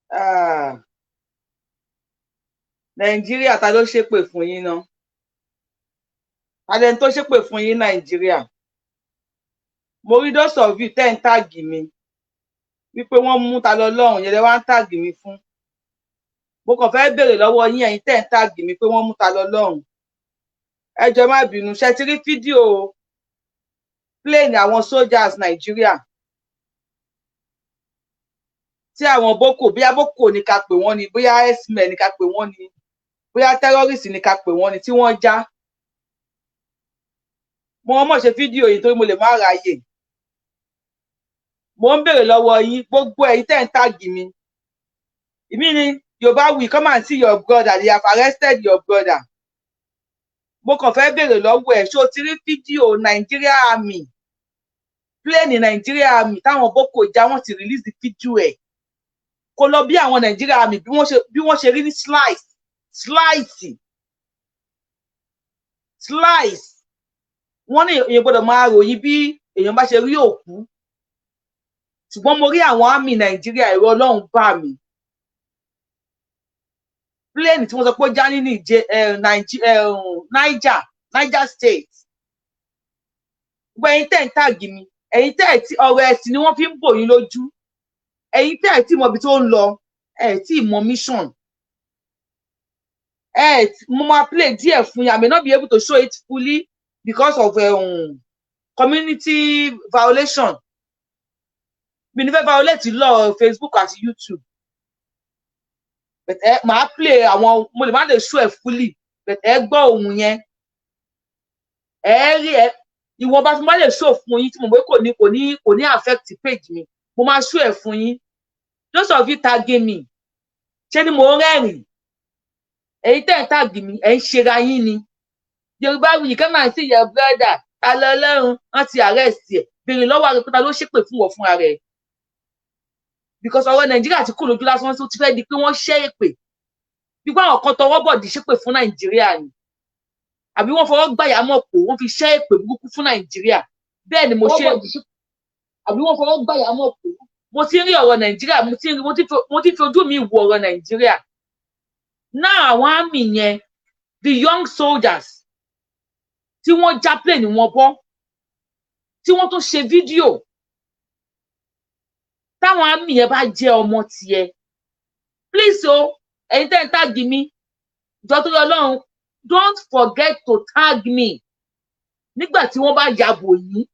Ah. Nàìjíríà, ta ló ṣépè fún yín náà? Ta lẹni tó ṣépè fún yín, Nàìjíríà? Mo rí those of you tẹ́ ń tag mi wípé wọ́n mú Ta lọ́lọ́run yẹn lẹ wá ń tag mi fún. Mo kàn fẹ́ béèrè lọ́wọ́ yín, ẹ̀yin tẹ́ ń tag mi pé wọ́n mú Ta lọ́lọ́run, ẹ jọ̀ọ́, má bínú, ṣe ti rí fídíò plane àwọn soldiers Nàìjíríà tí àwọn Boko, bóyá Boko ní ká pè wọ́n ni, bóyá herdsmen ní ká pè wọ́n ni, bóyá terrorist ní ká pè wọ́n ni, tí wọ́n já? Mo mọ̀ ṣe fídíò yìí torí mo lè má ráyè. Mo ń béèrè lọ́wọ́ yín, gbogbo ẹ̀yin tẹ́ ń tag mi, ìmí ni Yorùbá we come and see your brother, they have arrested your brother. Mo kàn fẹ́ béèrè lọ́wọ́ ẹ̀, ṣé o ti rí fídíò Nigeria Army plane, Nigeria Army táwọn Boko já? Wọ́n ti release fídíò ẹ̀ kó lọ bí àwọn Nigeria Army bí wọ́n ṣe rí ní slice, slice, slice. Wọ́n ní èèyàn gbọ́dọ̀ máa ròyìn bí èèyàn bá ṣe rí òkú, ṣùgbọ́n mo rí àwọn army Nàìjíríà, ẹ̀rọ Ọlọ́run bá mi. Plane tí wọ́n sọ pé ó já ní Niger, Niger State. Gbogbo ẹ̀yin tẹ́ ń tag mi, ẹ̀yin tẹ́ ẹ̀ tí ọ̀rọ̀ ẹ̀sìn ni wọ́n fi ń bò yín lójú, ẹ̀yin tẹ́ ẹ̀ tí mọ ibi tó ń lọ, ẹ̀ tí mọ mission ẹ̀. Mo máa play díẹ̀ fún yín. I may not be able to show it fully because of community violation. Mi ní fẹ́ violate law Facebook àti YouTube, but ẹ máa play àwọn, mo lè má lè show ẹ fully, but ẹ gbọ́ ohùn yẹn, ẹ rí ẹ. Ìwọ̀nba tí mo bá lè show fún yín, tí mo mọ̀ pé kò ní affect page mi, mo máa show ẹ fún yín. Those of you tagging me, ṣé ni mo ń rẹ́rìn? Èyí tẹ́ ń tag mi, ẹ̀ ń ṣera yín ni. Yorùbá wuyì, come and see your brother. Ta lọ lọ́run, wọ́n ti arrest ẹ̀. Béèrè lọ́wọ́ àrẹ pé ta ló ṣépè fún wọ fúnra rẹ̀, because ọ̀rọ̀ Nàìjíríà ti kú lójú lásán, tó ti fẹ́ di pé wọ́n ṣẹ́ èpè, bí pé àwọn kan tọwọ́ bọ̀dì ṣépè fún Nàìjíríà ni, àbí wọ́n fọwọ́ gbàyà mọ̀ pé wọ́n fi ṣẹ́ èpè burúkú fún Nàìjíríà. Bẹ́ẹ̀ ni mo ṣe, àbí wọ́n fọwọ́ gbàyà mọ̀ pé mo ti rí ọ̀rọ̀ Nàìjíríà, mo ti fi ojú mi wo ọ̀rọ̀ Nàìjíríà náà. Àwọn army yẹn, the young soldiers tí wọ́n já plane wọn bọ́, tí wọ́n tún ṣe fídíò, táwọn army yẹn bá jẹ́ ọmọ tiẹ̀, please o, ẹ̀yin tẹ́ ń tag mi, jọ tó yọ Ọlọ́run, don't forget to tag me nígbà tí wọ́n bá yàbò yín.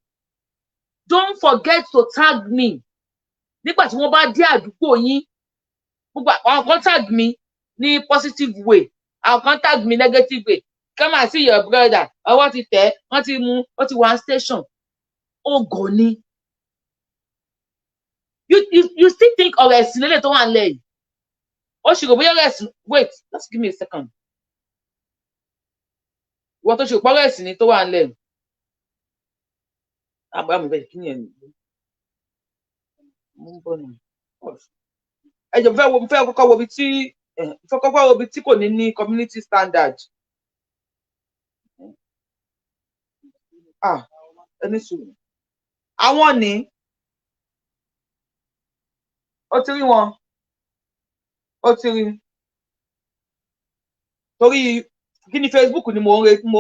Don't forget to tag me nígbà tí wọ́n bá dé àdúgbò yín. Gbogbo àwọn kan tag mi ní positive way, àwọn kan tag mi negative way: "Come and see your brother, ọwọ́ ti tẹ̀, wọ́n ti mú, ó ti wà station." Ó gọ̀ ni. You still think ọ̀rọ̀ ẹ̀sìn lélẹ̀ tó wà nílẹ̀ yìí? Ó ṣì rò bóyá ọ̀rọ̀ ẹ̀sìn. Wait, just give me a second. Ìwọ tó ṣe òpó, ọ̀rọ̀ ẹ̀sìn ni tó wà nílẹ̀ yìí. Àbúrò mi fẹ́ kí ni ẹ̀ mo ń bọ̀ nù. Ẹ jọ̀ọ́, mo fẹ́ kọ́kọ́ wo ibi tí mo fẹ́ kọ́kọ́ wo ibi tí kò ní ní community standard. Ah, ẹni sùúrù, àwọn ní ó ti rí wọn, ó ti rí, torí kí ni Facebook ni mò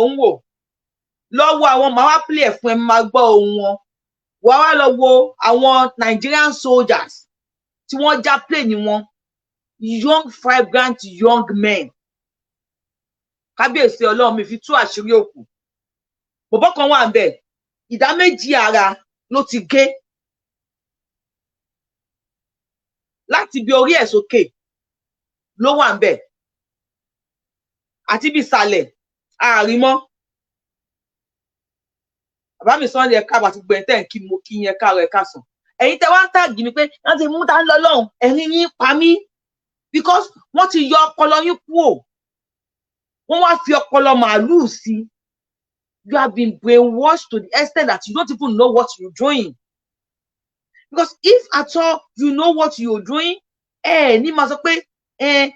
ń wò lọ́wọ́. Àwọn màá wá play ẹ̀ fún ẹ, máa gbọ́ ohùn wọn. Wàá wá lọ wo àwọn Nigerian soldiers tí wọ́n já plane wọn, young, vibrant young men. Kábíyèsí Ọlọ́run mi fi tú àṣírí òkú. Bọ̀bọ́ kan wà ńbẹ̀, ìdá méjì ara ló ti gé láti ibi orí ẹ̀ sókè ló wà ńbẹ̀, àti ibi ìsàlẹ̀ àrímọ́. Bàbá mi Sunday, ẹ̀ka àti gbogbo ẹ̀ tẹ́ ń kí, mo kí yín, ẹ káàárọ̀, ẹ káàsán. Ẹ̀yin tẹ́ wá ń tag mi pé wọ́n ti mú ta ń lọ lọ́hùn, ẹ̀rín yín pa mí, because wọ́n ti yọ ọpọlọ yín kúrò, wọ́n wá fi ọpọlọ màálùú sí. You have been brainwashed to the extent that you don't even know what you're doing, because if at all you know what you're doing, ẹ ní máa sọ pé ẹ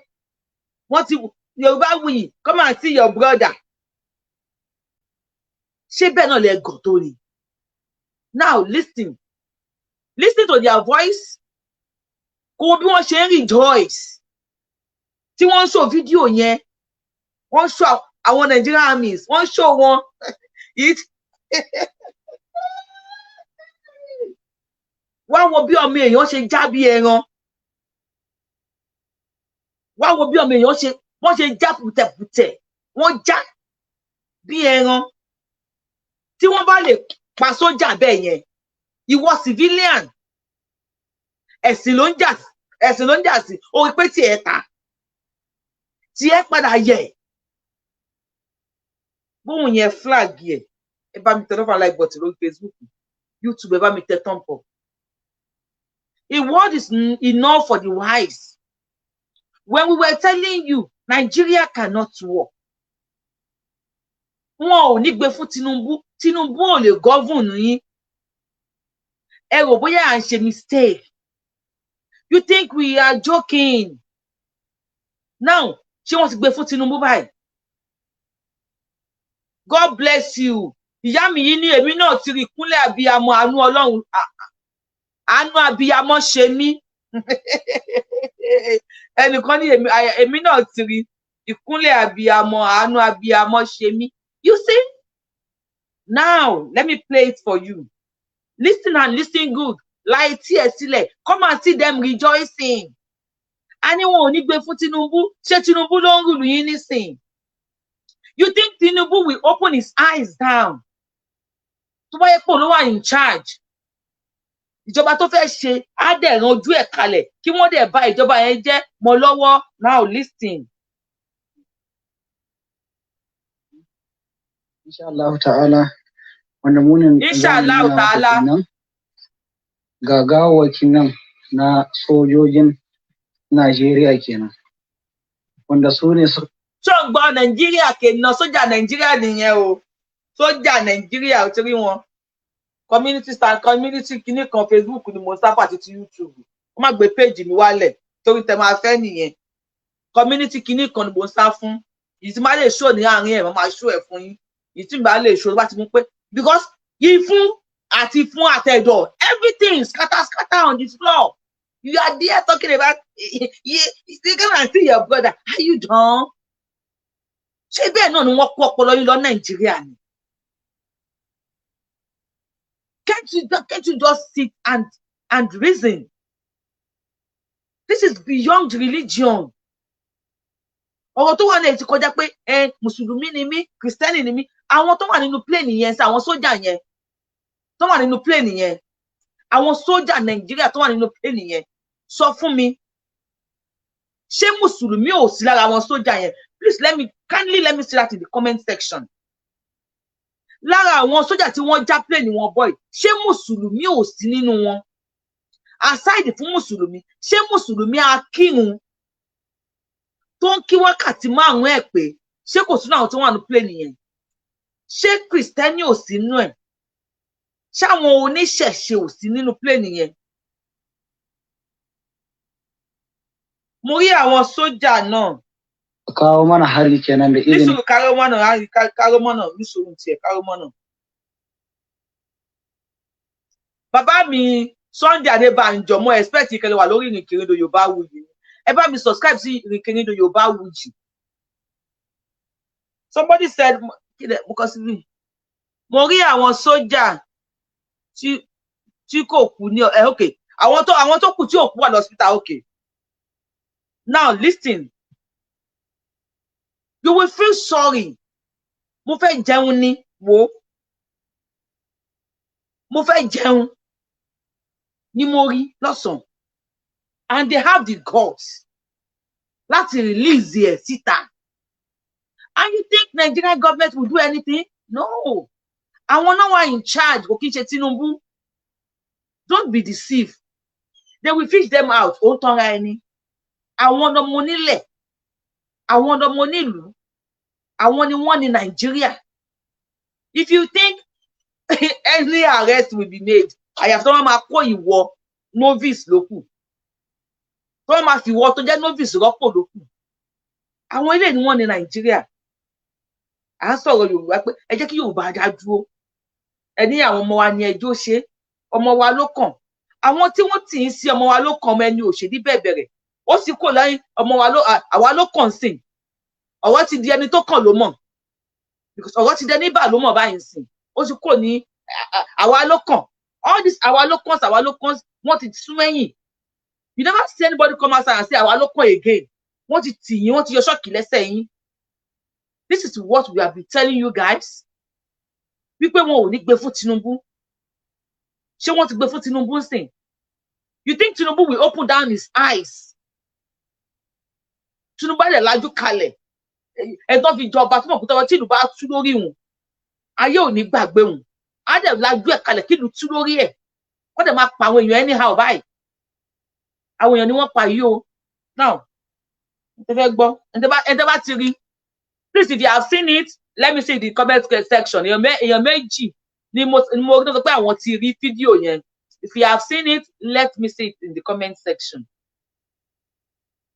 wọ́n ti Yorùbá wuyì, come and see your brother. Ṣé bẹ́ẹ̀ náà lẹ gọ̀ tó ni? Now listen, listen to their voice. Kó wo bí wọ́n ṣe ń rejoice tí wọ́n ń show fídíò yẹn. Wọ́n show àwọn Nigerian armies, wọ́n show wọn it. Wá wo bí ọmọ èèyàn ṣe já bí ẹran. Wá wo bí ọmọ èèyàn ṣe, wọ́n ṣe já pùtẹ̀pùtẹ̀, wọ́n já bí ẹran. Tí wọ́n bá lè pa sójà bẹ́ẹ̀ yẹn, ìwọ civilian, ẹ̀sìn ló ń jà, ẹ̀sìn ló ń jà sí orí pé tiẹ̀ ta, tiẹ̀ padà yẹ̀. Bóun yẹn flag yẹ. Ẹ bá mi tẹ love and like button lórí Facebook, YouTube. Ẹ bá mi tẹ thumb up. A word is enough for the wise. When we were telling you Nigeria cannot work, wọn ò ní gbé fún Tinubu. Tinubu ò lè govern yín. Ẹ rò bóyá à ń ṣe mistake. You think we are joking now. Ṣé wọ́n ti gbé fún Tinubu báyìí? God bless you. Ìyá mi yìí ní èmi náà ti rí ìkúnlẹ̀ abiyamọ. Àánú Ọlọ́run, àánú abiyamọ ṣe mí. Ẹnìkan ní èmi náà ti rí ìkúnlẹ̀ abiyamọ, àánú abiyamọ ṣe mí. You see now, let me play it for you. Listen and listen good. Láì tí ẹ sílẹ̀, come and see them rejoicing. A ní wọn ò ní gbé fún Tinubu. Ṣé Tinubu ló ń rule yín nísìn? You think Tinubu will open his eyes down? Tó bá yẹ pé òun ló wà in charge, ìjọba tó fẹ́ ṣe á dẹ̀ ran ojú ẹ̀ kalẹ̀ kí wọ́n dẹ̀ bà ìjọba yẹn jẹ́ mọ́ lọ́wọ́. Now listen. Insha Allah ta'ala, wanda mu ne Insha za mu Allah nuna maka ta'ala. kenan. Ga gawawwakin nan na sojojin Najeriya kenan, wanda su ne su Ṣó ń gbọ́? Nàìjíríà kèèna, sójà Nàìjíríà nìyẹn o. Sójà Nàìjíríà ò ti rí wọn. Community stand, community kinní kan. Facebook ni mo sábà àti ti YouTube. Wọ́n má gbé péjì mi wálẹ̀ torí tẹ máa fẹ́ nìyẹn. Community kinní kan ni mo ń sá fún. Èyí tí má lè show ní àárín ẹ̀, mo máa show ẹ̀ fún yín. Èyí tí mi bá lè show, bá ti mú pé because ìfún àti fún àtẹ̀dọ̀, everything scatter scatter on the floor. You are there talking about you, you come and see your brother. Are you done? Ṣé bẹ́ẹ̀ náà ni wọ́n kó ọpọlọ yín lọ Nàìjíríà ni? Can't you just sit and reason? This is beyond religion. Ọ̀rọ̀ tó wà ní èyí ti kọjá pé ẹ mùsùlùmí ni mí, kìrìsìtẹ́nì ni mí. Àwọn tó wà nínú plane yẹn sí, àwọn sójà yẹn tó wà nínú plane yẹn, àwọn sójà Nàìjíríà tó wà nínú plane yẹn, sọ fún mi, ṣé mùsùlùmí ò sí lára àwọn sójà yẹn? Please let me, kindly let me see that in the comment section. Lára àwọn sójà tí wọ́n já plane wọn boy, ṣé mùsùlùmí ò sí nínú wọn? Aside fún mùsùlùmí, ṣé mùsùlùmí akírun tó ń kí wákàtí 5 ẹ̀ pé, ṣé kò sínú àwọn tó wà ní plane yẹn? Ṣé kìrìsìtẹ́nì ò sí nínú ẹ̀? Ṣáwọn oníṣẹ̀ṣe ò sí nínú plane yẹn? Mo rí àwọn sójà náà. Kawo mana hari kenan da izinin Nísòro kárọ́mọ́nà, kárọ́mọ́nà, nísòro tiẹ̀ kárọ́mọ́nà. Bàbá mi Sunday Adébánjọ, mo expect ìkẹlẹ wà lórí Ìrìnkèrindò Yorùbá Wuyì. Ẹ bá mi subscribe sí Ìrìnkèrindò Yorùbá Wuyì. Somebody said, kílẹ̀ mo kọ sí mi, mo rí àwọn sójà tí kò kú ní ẹ. Ok, àwọn tó kù tí ò kú wà lọ́sítà. Ok, now listen, you will feel sorry. Mo fẹ́ jẹun ni wo, mo fẹ́ jẹun ni mo rí lọ́sàn-án, and they have the guts láti release ẹ̀ síta, and you think Nigerian government will do anything? No. Àwọn náà wà in charge, kò kí n ṣe Tinubu. Don't be deceived, they will fish them out. Ó ń tanra ẹni. Àwọn ọmọ onílẹ̀, àwọn ọmọ onílùú, àwọn ni wọ́n ní Nàìjíríà. If you think any arrest will be made, àyàfi tí wọ́n máa kó ìwọ novice ló kù, tí wọ́n máa fi ìwọ tó jẹ́ novice rọ́pò ló kù. Àwọn ilé ni wọ́n ní Nàìjíríà. À ń sọ̀rọ̀ Yorùbá pé ẹ jẹ́ kí Yorùbá dá dúró. Ẹ ní àwọn ọmọ wa ní ẹjọ́ ṣe, ọmọ wa ló kàn. Àwọn tí wọ́n tì í sí ọmọ wa ló kàn, ọmọ ẹni òṣèlú bẹ́ẹ̀ bẹ̀rẹ̀, ó sì kò lẹ́yìn ọmọ wa ló àwa ló kàn sìn. Ọ̀rọ̀ ti di ẹni tó kàn ló mọ̀, because ọ̀rọ̀ ti di ẹni bà ló mọ̀ báyìí sìn. Ó sì kò ní àwa ló kàn. All this àwa ló kàn, àwa ló kàn, wọ́n ti sún ẹ̀yìn. You never see anybody come outside and say àwa ló kàn again. Wọ́n ti tì yín, wọ́n ti yọ ṣọ́ọ̀kì lẹ́sẹ̀ yín. This is what we have been telling you guys, wípé wọn ò ní gbé fún Tinubu. Ṣé wọ́n ti gbé fún Tinubu sìn? You think Tinubu will open down his eyes? Tinubu á lè lajú kalẹ̀ ẹ̀ tó fi jọba tó mọ̀ pé tọ́wọ́ tí ìlú bá tú lórí òun, ayé ò ní gbàgbé òun. Á dẹ̀ lajú ẹ̀ kalẹ̀ kí ìlú tú lórí ẹ̀, wọ́n dẹ̀ máa pa àwọn èèyàn anyhow báyìí. Àwọn èèyàn ni wọ́n pa yìí o. Now, ẹ fẹ́ gbọ́, ẹ tẹ́ bá ti rí, please, if you have seen it, let me see the comment section. Èèyàn méjì ni mo sọ pé àwọn ti rí fídíò yẹn. If you have seen it, let me see it in the comment section.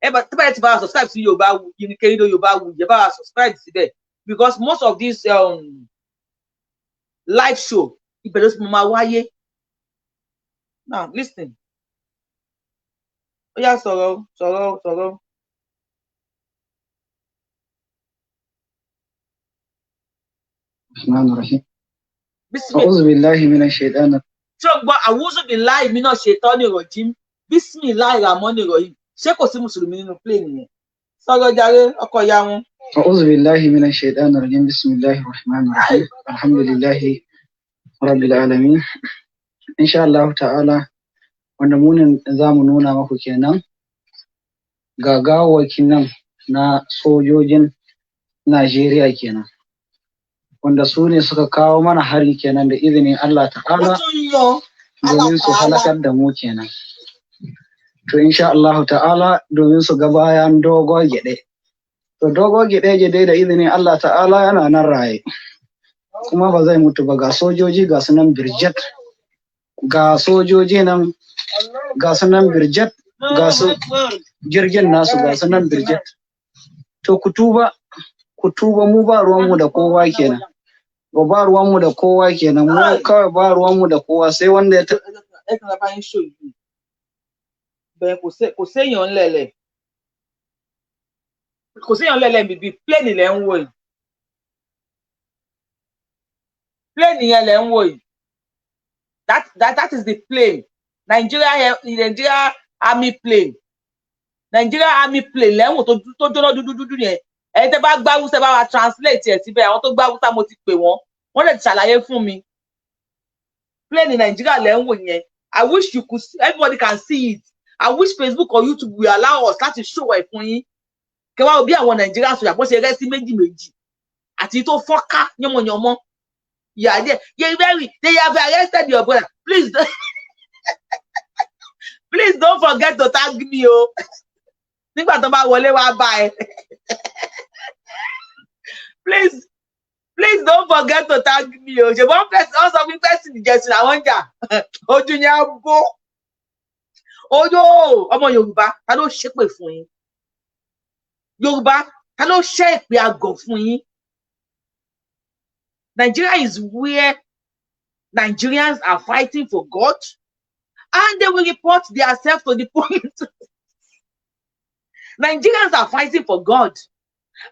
Ẹ bá tí bá ti bá wa subscribe sí Yorùbá Wuyi Kerido, Yorùbá Wuyi, ẹ bá wa subscribe síbẹ̀, because most of this live show, ibẹ̀ ló ti máa wáyé. Now listen. Ó yá, sọ̀rọ̀, sọ̀rọ̀, sọ̀rọ̀. الرحمن الرحيم أعوذ بالله من الشيطان. Tí ó gbọ́ أعوذ بالله من الشيطان الرجيم، بسم الله الرحمن الرحيم. Ṣé kò sí mùsùlùmí nínú plane yẹn? Sọ̀rọ̀ jàre, ọkọ ìyá wọn. أعوذ بالله من الشيطان الرجيم، بسم الله الرحمن الرحيم، الحمد لله رب العالمين. إن شاء الله تعالى, wanda munin za mu nuna maku kenan, ga gawawwakin nan na sojojin Najeriya kenan, wanda su ne suka kawo mana hari kenan da izinin Allah ta'ala, Ó tún yan domin su halakar da mu kenan. To, insha Allah ta'ala, domin su ga bayan Dogo Gyaɗe. To, Dogo Gyaɗe dai da izinin Allah ta'ala yana nan raye, kuma ba zai mutu ba. Ga sojoji, ga su nan birjet, ga sojoji nan, ga su nan birjet, ga su jirgin nasu, ga su nan birjet. To, ku tuba, ku tuba. Mu ba ruwanmu da kowa kenan, ba ruwanmu da kowa kenan. Mu kawai ba ruwanmu da kowa sai wanda ya Ẹ kàn bá yín ṣò yìí bẹ́ẹ̀. Kò séèyàn ńlẹ̀lẹ̀, kò séèyàn ńlẹ̀lẹ̀ bíbí. Plane lẹ̀ ń wò yìí, plane yẹn lẹ̀ ń wò yìí. That is the plane, Nigeria Army plane. Nigeria Army plane lẹ́wọ̀n tó jóná dúdú dúdú yẹn. Ẹ̀yin tẹ́ bá gbọ́ Haúsá, bá wa translate ẹ̀ síbẹ̀. Àwọn tó gbọ́ Haúsá, mo ti pè wọ́n, wọ́n lè ṣàlàyé fún mi. Plane Nigeria lẹ́ ń wò yẹn. I wish you could see, everybody can see it. I wish Facebook or YouTube will allow us láti show ẹ̀ fún yín, kẹwàá bí àwọn Nigerian sọjà bó ṣe rẹ́ sí méjì méjì àti tó fọ́nká yánmọ́yánmọ́. You are there, you very, they have arrested your brother. Please, please don't forget to tag me o. Nígbà tó bá wọlé wá bá ẹ, please, please don't forget to tag me o. Ṣùgbọ́n wọ́n sọ fún pẹ́sì ìjẹsìn àwọn ń jà, ojú yẹn á bó ojú. Ọmọ Yorùbá, ta ló ṣépè fún yín? Yorùbá, ta ló ṣẹ́ ìpè àgọ̀ fún yín? Nigeria is where Nigerians are fighting for God and they will report themselves to the police. Nigerians are fighting for God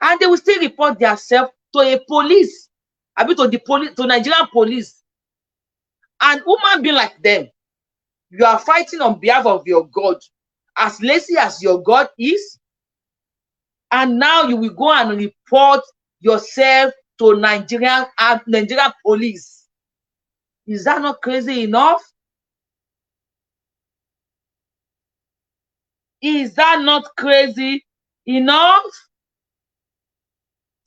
and they will still report themselves to a police, I mean to the police, to Nigerian police. And human being like them, you are fighting on behalf of your God, as lazy as your God is, and now you will go and report yourself to Nigerian police. Is that not crazy enough? Is that not crazy enough?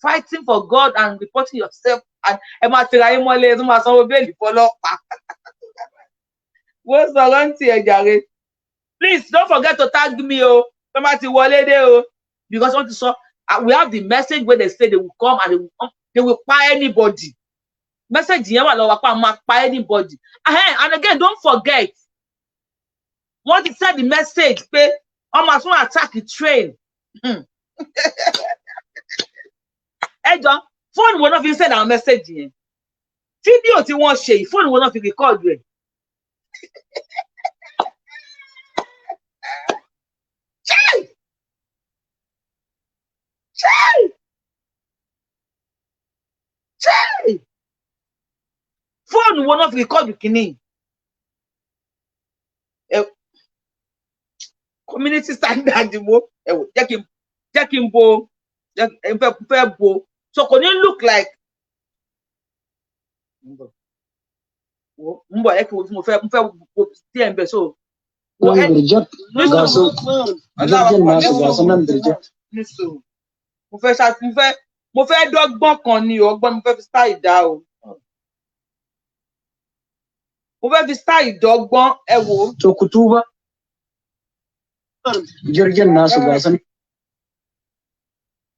Fighting for God and reporting yourself, and ẹ máa tẹra yín mọ́lẹ̀, ẹ tún máa sanwó bail fọlọ́pàá. Wọ́n sọ̀rọ̀ ń tiẹ̀ jàre. Please don't forget to tag me o. Tó bá ti wọlé dé o, because wọ́n ti sọ, we have the message wey they say they will come and they will come, they will pa anybody. Message yẹn wà lọ́wọ́ pa, máa pa anybody. And again, don't forget, wọ́n ti send the message pé wọ́n máa tún attack the train. Ẹ jọ, fóònù wo náà fi ń send àwọn message yẹn? Fídíò tí wọ́n ṣe yìí, fóònù wo náà fi record rẹ̀? Fóònù wo náà fi record kínní ẹ? Community standard wo? Ẹ wò, jẹ́ kí n bo, jẹ́ ẹ fẹ́ bo, so kò ní look like ń bọ̀. Wo, ń bọ̀, ẹ kí wo tí mo fẹ́ wo díẹ̀ ń bẹ̀ so wo Nan ẹ birjat, ga su jirgin nasu, ga su nan birjat. Ní sùúrù, mo fẹ́ ṣá, mo fẹ́ dọ́gbọ́n kan ni o. Ọgbọ́n mo fẹ́ fi style dá o, mo fẹ́ fi style dọ́gbọ́n. Ẹ wò ó. To, ku tuba. Jirgin nasu, ga su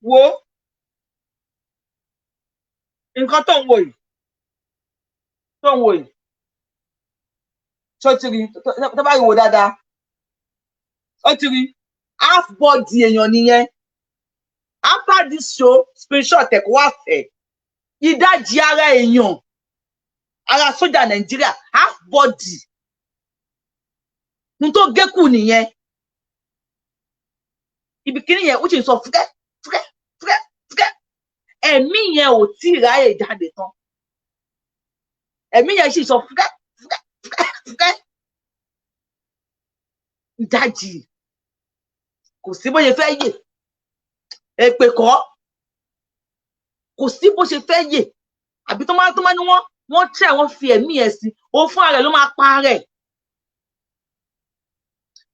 Wo nǹkan tó ń wò yìí, tó ń wò yìí, tó ti rí, tó bá rí wò dáadáa, ó ti rí half body èèyàn nìyẹn. After this show, screenshot ẹ̀ kó wá fẹ̀. Ìdajì ara èèyàn, ara sójà Nàìjíríà, half body n tó gé kù nìyẹn. Ibi kíní yẹn, ó sì ń sọ fúkẹ́ fúkẹ́ fúkẹ́ fúkẹ́. Ẹ̀mí yẹn ò tí ì ráyè jáde tán. Ẹ̀mí yẹn sì sọ fúkẹ́ fúkẹ́ fúkẹ́ fúkẹ́. Ìdajì, kò sí bó ṣe fẹ́ yè. Èpè kọ́, kò sí bó ṣe fẹ́ yè. Àbí tó máa ní wọ́n tẹ̀, wọ́n fi ẹ̀mí ẹ̀ sí òun fúnra rẹ̀ ló máa pa rẹ̀,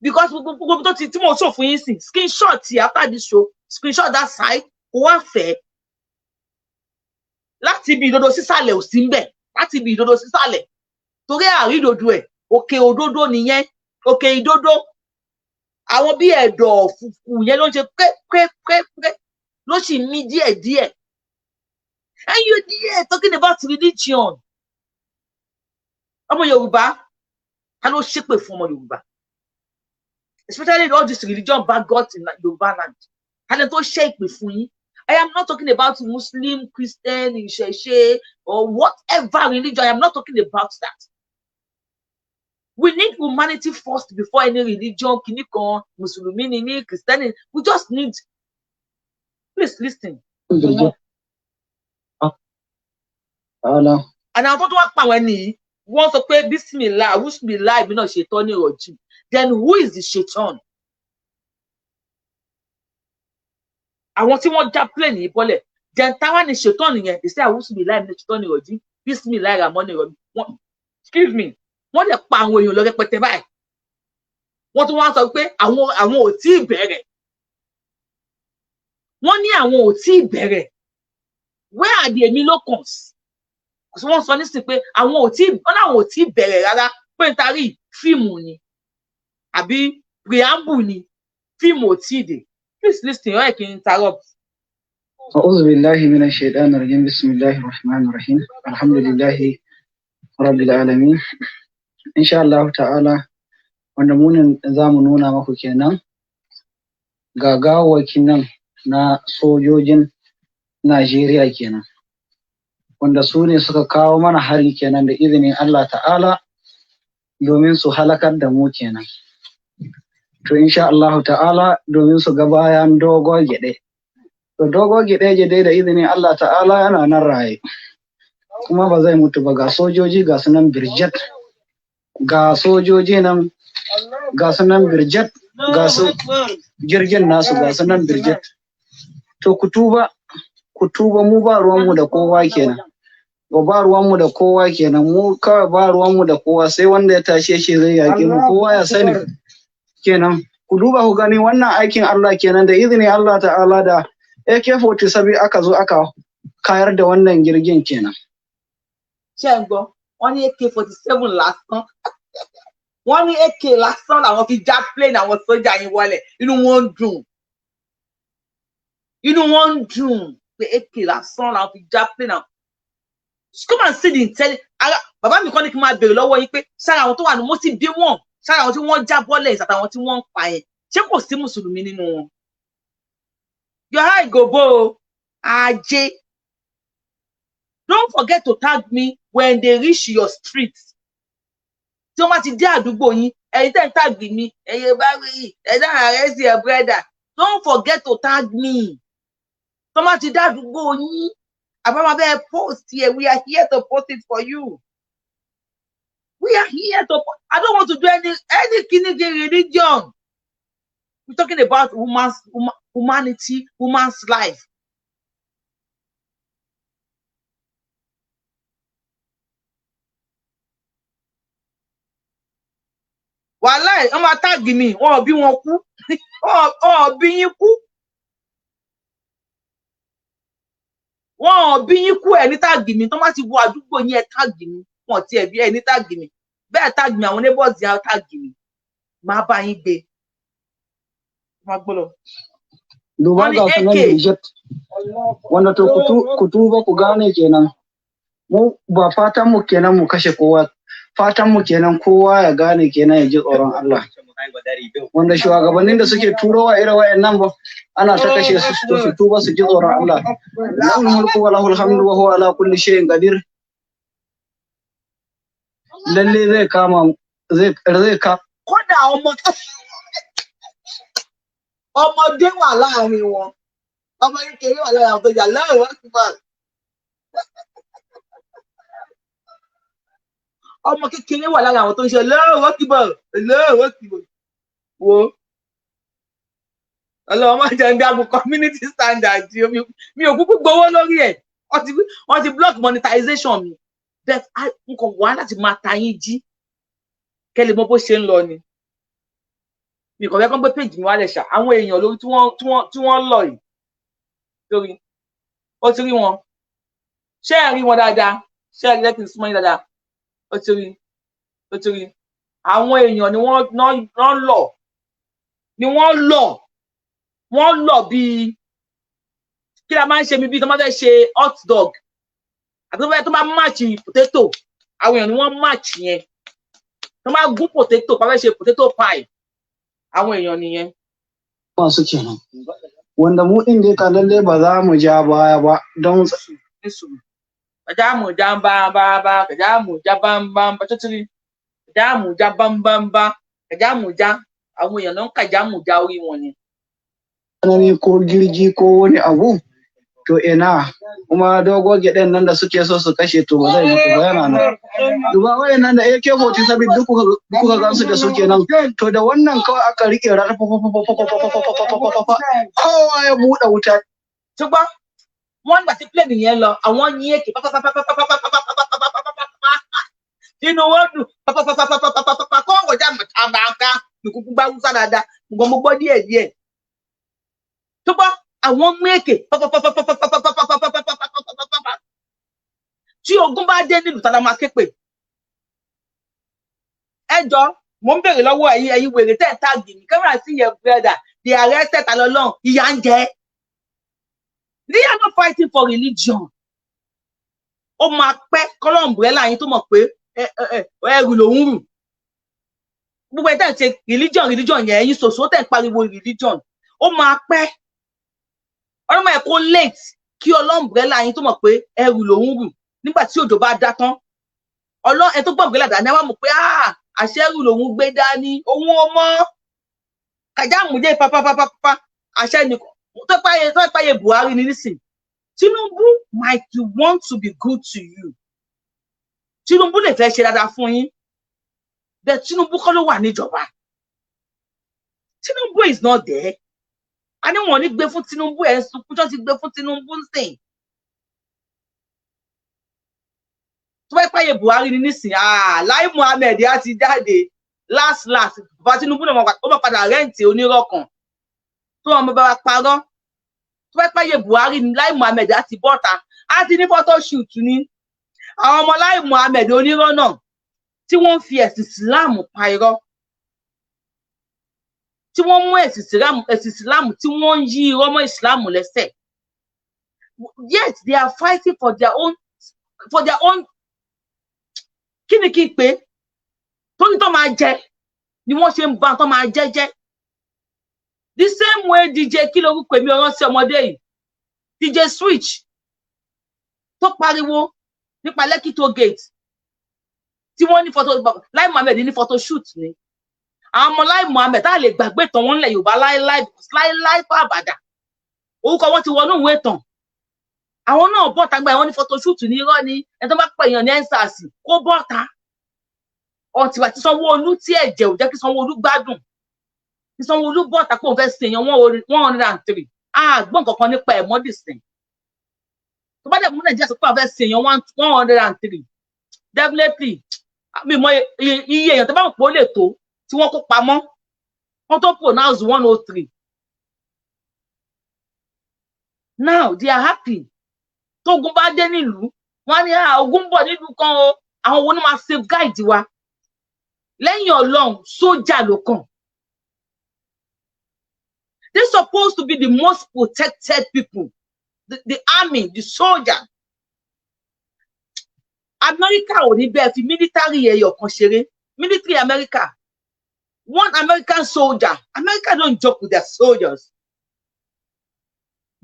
because gbogbo tó ti tí mo sọ fún yín sí, screenshot. After this show, screenshot that side, kó wá fẹ́ láti ibi ìdodo sísàlẹ̀. Ò sí ń bẹ̀ láti ibi ìdodo sísàlẹ̀, torí àrí ìdodo ẹ̀. Òkè òdodo nìyẹn, òkè ìdodo, àwọn bí ẹ̀dọ̀ fùfù yẹn ló ń ṣe pé pé pé pé, ló sì mí díẹ̀díẹ̀. And you there talking about religion. Ọmọ Yorùbá, ta ló ṣépè fún ọmọ Yorùbá, especially all this religion bigot in Yorùbá land? Ta ló tó ṣe ìpè fún yín? I am not talking about Muslim, Christian, Ìṣẹ̀ṣe or whatever religion. I am not talking about that. We need humanity first before any religion. Kìíní kan, Mùsùlùmí ni ní, Christian, we just need. Please listen. Birjat ta'ala. And àwọn tó tún wá pa àwọn ẹni yìí, wọ́n sọ pé bismillah, wusmillah, ìbí náà ṣetán ní ìrọ̀jì. Then who is the shaitan? Àwọn tí wọ́n já plane yìí bọ́lẹ̀, then táwa ni shaitan nìyẹn? They say awusmillah ìbí náà ṣetán ní ìrọ̀jì, bismillah ramọ́ ní ìrọ̀jì. Wọ́n, excuse me, wọ́n lè pa àwọn èèyàn lọ rẹpẹtẹ báyìí. Wọ́n tún wá sọ pé àwọn ò tí ì bẹ̀rẹ̀. Wọ́n ní àwọn ò tí ì bẹ̀rẹ̀. Where are the emilocons? Wọ́n sọ nísìnyí pé àwọn ò tí, wọ́n náà ò tí ì bẹ̀rẹ̀ rárá, pé nítorí fíìmù ni àbí preamble ni, fíìmù ò tí ì dé. Please listen, ó yẹ kí n interrupt. أعوذ بالله من الشيطان الرجيم. بسم الله الرحمن الرحيم. الحمد لله رب العالمين. إن شاء الله ta'ala, wanda munin za mu nuna maku kenan, ga gawawwakin nan na sojojin Najeriya kenan, wanda su ne suka kawo mana hari kenan, da izinin Allah ta'ala, domin su halakar da mu kenan. To, insha Allah ta'ala, domin su ga bayan Dogo Gyaɗe. To, Dogo Gyaɗe dai, da izinin Allah ta'ala, yana nan raye kuma ba zai mutu ba. Ga sojoji, ga su nan birjat, ga sojoji nan, ga su nan birjat, ga su jirgin nasu, ga su nan birjat. To, ku tuba, ku tuba. Mu ba ruwanmu da kowa kenan, ba ruwanmu da kowa kenan. Mu kawai ba ruwanmu da kowa, sai wanda ya tashe shi zai yaƙe mu. Kowa ya sani kenan. Ku duba ku gani, wannan aikin Allah kenan. Da izinin Allah ta'ala, da AK-47 aka zo aka kayar da wannan jirgin kenan. Ṣé ń gbọ́? Wọ́n ní AK-47 lásán, wọ́n ní AK lásán làwọn fi já plane àwọn sójà yín wọlé. Inú wọn ń dùn, inú wọn ń dùn pé AK lásán làwọn fi já plane àwọn. Come and see the intelligence. Ara bàbá mi kọ́ ní kí n máa béèrè lọ́wọ́ yín pé sára àwọn tó wà ní, mo ti bí wọn, sára àwọn tí wọ́n já bọ́lẹ̀ àtàwọn tí wọ́n ń pa yẹn, ṣé kò sí mùsùlùmí nínú wọn? Your eye go bo ajé. Don't forget to tag me when they reach your street. Tí wọ́n bá ti dé àdúgbò yín, ẹ̀yin tẹ́ ń tag mi, ẹ̀yin bá rí ẹ̀dá arrest your brother, don't forget to tag me. Tí wọ́n bá ti dé àdúgbò yín, àbámọ̀ bẹ́ẹ̀ post here. We are here to post it for you. We are here to, I don't want to do any kini religion. We're talking about humanity, woman's life. Wàhálà, ẹ wọn máa tag mi, wọn ò bí wọn kú, wọn ò bí yín kú, wọn ò bí yín kú. Ẹ ní tag mi. Tó má ti wọ àdúgbò yín, ẹ tag mi. Wọn ti ẹ bí ẹ ní tag mi. Bẹ́ẹ̀ tag mi, àwọn neighbors yẹn á tag mi, máa bá yín gbé. Máa gbọ́ lọ. Duba Wani ga su nan AK. Niger, wanda to ku tuba ku gane kenan. Mu ba fatan mu kenan mu kashe kowa, fatan mu kenan kowa ya gane kenan, ya ji tsoron Allah. Wanda shugabannin da suke turowa irin wayannan ba ana ta kashe su, to su tuba su ji tsoron Allah. Lahul mulku wa lahul hamdu wa huwa ala kulli shay'in qadir. Lalle zai kama, zai kama. Kódà ọmọ ọmọdé wà láàrin wọn, ọmọ kékeré wà láàrin àwọn tó jà lọ́rùn wọn sì máa ọmọ kékeré wà lára àwọn tó ń ṣe lọ́rùn wọ́kìbọ̀ lọ́rùn wọ́kìbọ̀. Wo, Ọlọ́run má jẹ́ ń dágun community standard. Mi ò kúkú gbowó lórí ẹ̀. Wọ́n ti block monetization mi, but n kò wá láti máa ta yín jí kẹ́ lè mọ bó ṣe ń lọ ni. Mi kàn fẹ́ kán gbé page mi wálẹ̀ ṣá. Àwọn èèyàn lórí tí wọ́n lọ yìí lórí, ó ti rí wọn. Ṣé ẹ rí wọn dáadáa? Ṣé ẹ rí lẹ́kìn súnmọ́ yín dáadáa? Ó ti rí, ó ti rí. Àwọn èèyàn ni wọ́n ná lọ, ni wọ́n lọ, wọ́n lọ bíi kí la máa ń ṣe mi, bíi tó máa fẹ́ ṣe hot dog àti tó bá match potato. Àwọn èèyàn ni wọ́n match yẹn, tó máa gún potato, pa fẹ́ ṣe potato pie, àwọn èèyàn nìyẹn. Masu kenan, wanda mu din dai ka lalle ba za mu ja baya ba don Ní sùúrù, kàjá mú já bá bá bá, kàjá mú já bá ń bá ń bá tó ti rí, kàjá mú já bá ń bá ń bá, kàjá mú já. Àwọn èèyàn ló ń kàjá mú já orí wọn ni. Tsanani ko girgi ko wani abu, to ina kuma dogo gyaɗen nan da suke so su kashe, to ba zai mutu ba, yana nan. Duba wayannan da AK-47 duk kuka gansu da su kenan. To da wannan kawai aka rike rana, kowa ya buɗe wuta. Ṣùgbọ́n wọ́n nígbà tí plane yẹn lọ, àwọn yín èkè pápápápápápápápápápápápápá, nínú wọn dùn pápápápápápápápá kó wọ́n já màkà nìkúkú bá wúsá dáadáa. Nǹkan mo gbọ́ díẹ̀ díẹ̀. Ṣùgbọ́n àwọn mú èkè pápápápápápápápápápápápápápá. Tí ogun bá dé nílùú, tàdá máa ké pè? Ẹ jọ, mò ń béèrè lọ́wọ́ ẹ̀yin wèrè tẹ́ ẹ̀ tag mi. Camera see your brother, they arrested Talọlọ́run, ìyà ń jẹ. They are not fighting for religion. Ó máa pẹ́ kọ́lọ́ọ̀mùbrẹ́là yín tó mọ̀ pé ẹrù lòún rù. Gbogbo ẹ̀ tẹ́ ẹ̀ ṣe religion religion yẹn, ẹ̀yin ṣòṣò tẹ́ ẹ̀ pariwo religion, ó máa pẹ́, ọlọ́mọ ẹ̀ kó late kí ọlọ́mùbrẹ́là yín tó mọ̀ pé ẹrù lòún rù. Nígbà tí òjò bá dá tán, ọlọ́ ẹ tó gbọ́ umbrella dání, ẹ wá mọ̀ pé àṣẹ ẹrù lòún gbé dání. Òun ò mọ̀ kàjáàmùjẹ pápápápápá àṣẹ nìkan tó páyé Buhari ní nísìn. Tinubu might want to be good to you. Tinubu lè fẹ́ ṣe dáadáa fún yín, but Tinubu kọ́ ló wà níjọba. Tinubu is not there. A ní wọn ní gbé fún Tinubu, ẹ̀ ń sunkún tó ti gbé fún Tinubu ń sìn. Tó bá páyé Buhari ní nísìn, Lai Muhammed á ti jáde. Last last, bàbá Tinubu náà, ó máa padà rent onírọ́ kan tó wọn bá wa parọ́. Tó bá páyé Buhari ní, Lai Muhammed á ti bọ́ta, á ti ní photo shoot ní. Àwọn ọmọ Lai Muhammed onírọ́ náà tí wọ́n ń fi ẹ̀sìn Islam pa irọ́, tí wọ́n mú ẹ̀sìn Islam, tí wọ́n ń yí irọ́ mọ́ Islam lẹ́sẹ̀, yet they are fighting for their own. Kí ni kí n pè é? Torí tó máa jẹ ni wọ́n ṣe ń ba tó máa jẹ́ jẹ́. The same way DJ, kí lorúkọ èmi ọ̀rọ̀ sí ọmọdé yìí, DJ Switch, tó pariwo nípa Lekki toll gate tí wọ́n ní photo, Lai Muhammed ní photo shoot ni. Àwọn ọmọ Lai Muhammed tá a lè gbàgbé tán wọn nílẹ̀ Yorùbá láéláé láéláé fún àbàdà, orúkọ wọn ti wọnú ìwé ìtàn. Àwọn náà bọ́ta gba, wọn ní photo shoot ní irọ́ ni. Ẹni tó bá pè èèyàn ní EndSARS kó bọ́ta. Ọtìwà tí Sanwó-Olú, tí ẹ̀jẹ̀ ò jẹ́ kí Sanwó-Olú gbádùn, tí Sanwó-Olú bọ̀ tàpọ̀ òun fẹ́ sin èèyàn 103, àgbọ̀n kankan nípa ẹ̀ mọ́dìsìn. Tó bá dẹ̀ mú Nàìjíríà sọ pé àwọn fẹ́ sin èèyàn 103, definitely mi mọ iye èèyàn tó bá mọ̀ pé ó lè tó tí wọ́n kó pamọ́ wọ́n tó pronounce 103. Now they are happy. Tógun bá dé nílùú, wọn á ní ogun ń bọ̀ nílùú kan o, àwọn wo ló máa safeguard wa lẹ́yìn Ọlọ́run? Sójà ló kàn. They supposed to be the most protected people, the army, the soldier. America ò ní bẹ́ẹ̀ fi military ẹyọ kan ṣeré. Military America, one American soldier, America don't joke with their soldiers.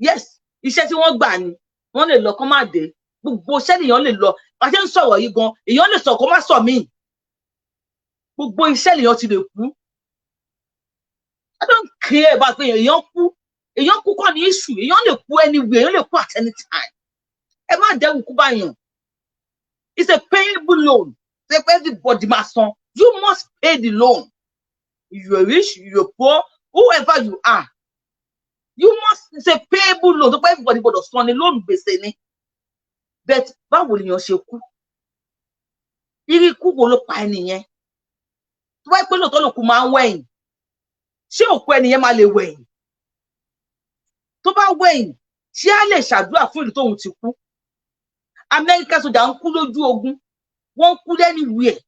Yes, iṣẹ́ tí wọ́n gbà ni wọ́n lè lọ kó má dé. Gbogbo iṣẹ́ lèèyàn lè lọ. Bá a ṣe ń sọ̀rọ̀ yìí gan, èèyàn lè sọ kó má sọ míì. Gbogbo iṣẹ́ lèèyàn ti lè kú. I don't care about pé èèyàn kú. Èèyàn kú kọ́ ní issue. Èèyàn lè kú anywhere, èèyàn lè kú at any time. Ẹ má dẹ́rù kú báyàn. It's a payable loan ṣe pé everybody máa san. You must pay the loan. You are rich, you are poor, whoever you are, you must. It's a payable loan tó pé everybody gbọ́dọ̀ san ni. Loan, gbèsè ni. But báwo lèèyàn ṣe kú? Irú ikú wo ló pa ẹni yẹn? Tó bá pẹ́ lóòótọ́ lòkú máa ń wẹ̀yìn, ṣé òkú ẹni yẹn máa lè wẹ̀yìn? Tó bá wẹ̀yìn, ṣé á lè ṣàdúrà fún ìlú tóun ti kú? Amẹ́ríkà, sójà ń kú lójú ogun, wọ́n ń kú anywhere.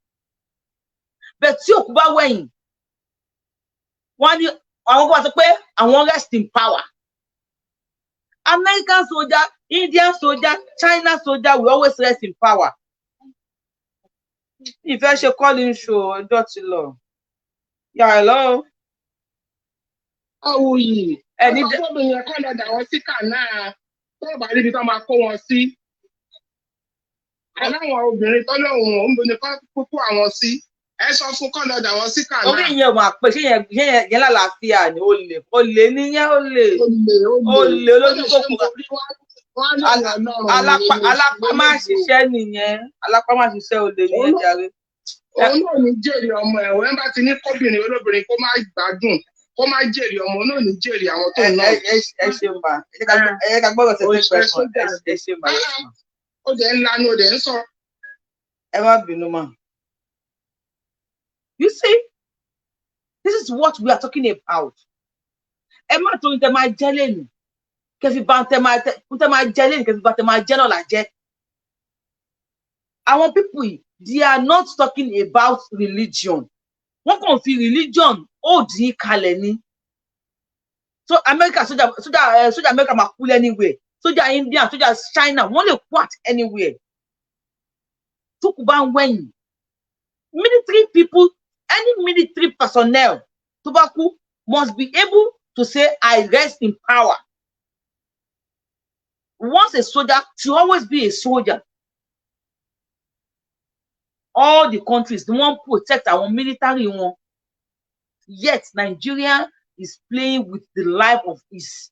Bẹ́ẹ̀ tí òkú bá wẹ̀yìn, wọ́n á ní àwọn kó wá sọ pé àwọn rest in power. American soldier, Indian soldier, China soldier will always rest in power. Ìfẹ́ ṣe calling show, ọjọ́ ti lọ. Yà, hello. Àwòyí. Ẹni Ọkọ̀ fóònù yẹn kọ́ lọ dà wọ́n sí kànáà tó bá ríbi tó máa kó wọn sí. Aláwọn obìnrin tó lóun òun bo ni kọ́ kókó àwọn sí. Ẹ sọ fún kọ́ lọ dà wọ́n sí kànáà. Orí ìyẹn wà pé ṣé yẹn lálàáfíà ni? Ó lè, ó lè níyẹn, ó lè. Olè. Ó lè olójú kòkòrò. Alápá. Alápá má ṣiṣẹ́ nìyẹn, alápá má ṣiṣẹ́, olè nìyẹn jàre. Òun náà ní jèrè ọmọ ẹ̀. Òun bá ti ní kóbìnrin olóbìnrin kó má gbádùn, kó má jèrè ọmọ, òun náà ní jèrè àwọn tó Ẹ náà. Ẹ ṣe mà, ẹ jẹ́ ká gbọ́dọ̀ tẹ̀sí question. Ẹ ṣe mà, yes ma. Ó dẹ̀ ń lanu, ó dẹ̀ ń sọ. Ẹ má bínú mà. You see, this is what we are talking about. Ẹ má torí tẹ máa jẹ́ lẹ́nu kẹfì bá tẹ máa jẹ́ lẹ́nu, kẹfì bá tẹ máa jẹ́ lọ́la jẹ́. Àwọn people yìí, they are not talking about religion. Wọ́n kàn fi religion hold yín kalẹ̀ ni. So America sójà, America máa kú anywhere, sójà India, sójà China, wọ́n lè kú at anywhere. Tókù bá ń wẹ̀yìn, military people, any military personnel tó bá kú must be able to say, "I rest in power." Once a soldier should always be a soldier. All the countries ni wọ́n protect àwọn military wọn, yet Nigeria is playing with the life of its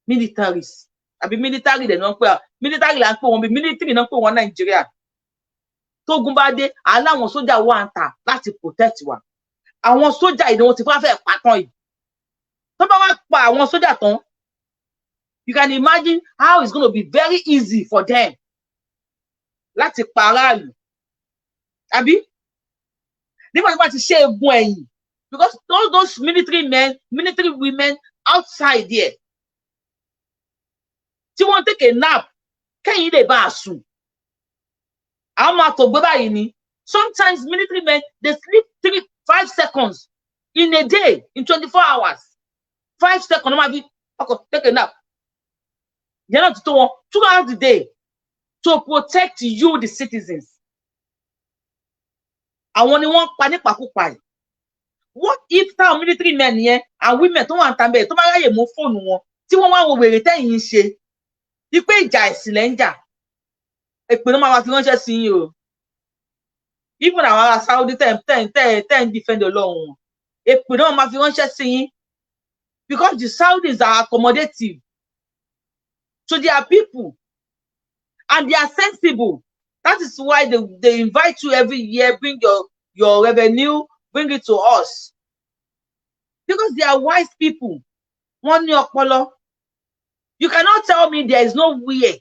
militaries. Àbí military dẹ̀ náà ń pè à, military là ń pè wọ́n, bí military náà ń pè wọ́n. Nàìjíríà, tógun bá dé, aláwọn sójà wà ń tà láti protect wa. Àwọn sójà yìí ni wọ́n ti fẹ́ fẹ́ pa tán yìí. Tó bá wá pa àwọn sójà tán, you can imagine how it's gonna be very easy for them láti pa aráàlú. Àbí nígbà tí wọ́n ti ṣe egun ẹ̀yìn, because all those military men, military women outside there tí wọ́n take a nap kẹ́yìn lè bá a sùn, àwọn máa tògbé báyìí ni. Sometimes military men, they sleep 3, 5 seconds in a day, in 24 hours. 5 seconds wọ́n máa fi ọkọ̀ take a nap. Yẹn náà ti tó wọn throughout the day to protect you, the citizens. Àwọn ni wọ́n pa nípakúpa yìí. What if táwọn military men yẹn and women tó wà ń tan bẹ́ẹ̀, tó bá ráyè mú fóònù wọn, tí wọ́n wá wo wèrè tẹ́yìn ń ṣe wípé ìjà ẹ̀sìn lẹ́ ń jà, èpè ló máa ma fi ránṣẹ́ sí yín o. Even àwọn ará Saudi tẹ̀ ń defend Ọlọ́run wọn, èpè náà máa fi ránṣẹ́ sí yín, because the Saudis are accommodative to their people and they are sensible. That is why they invite you every year, bring your Your revenue, bring it to us, because they are wise people. Wọ́n ní ọpọlọ. You cannot tell me there is nowhere.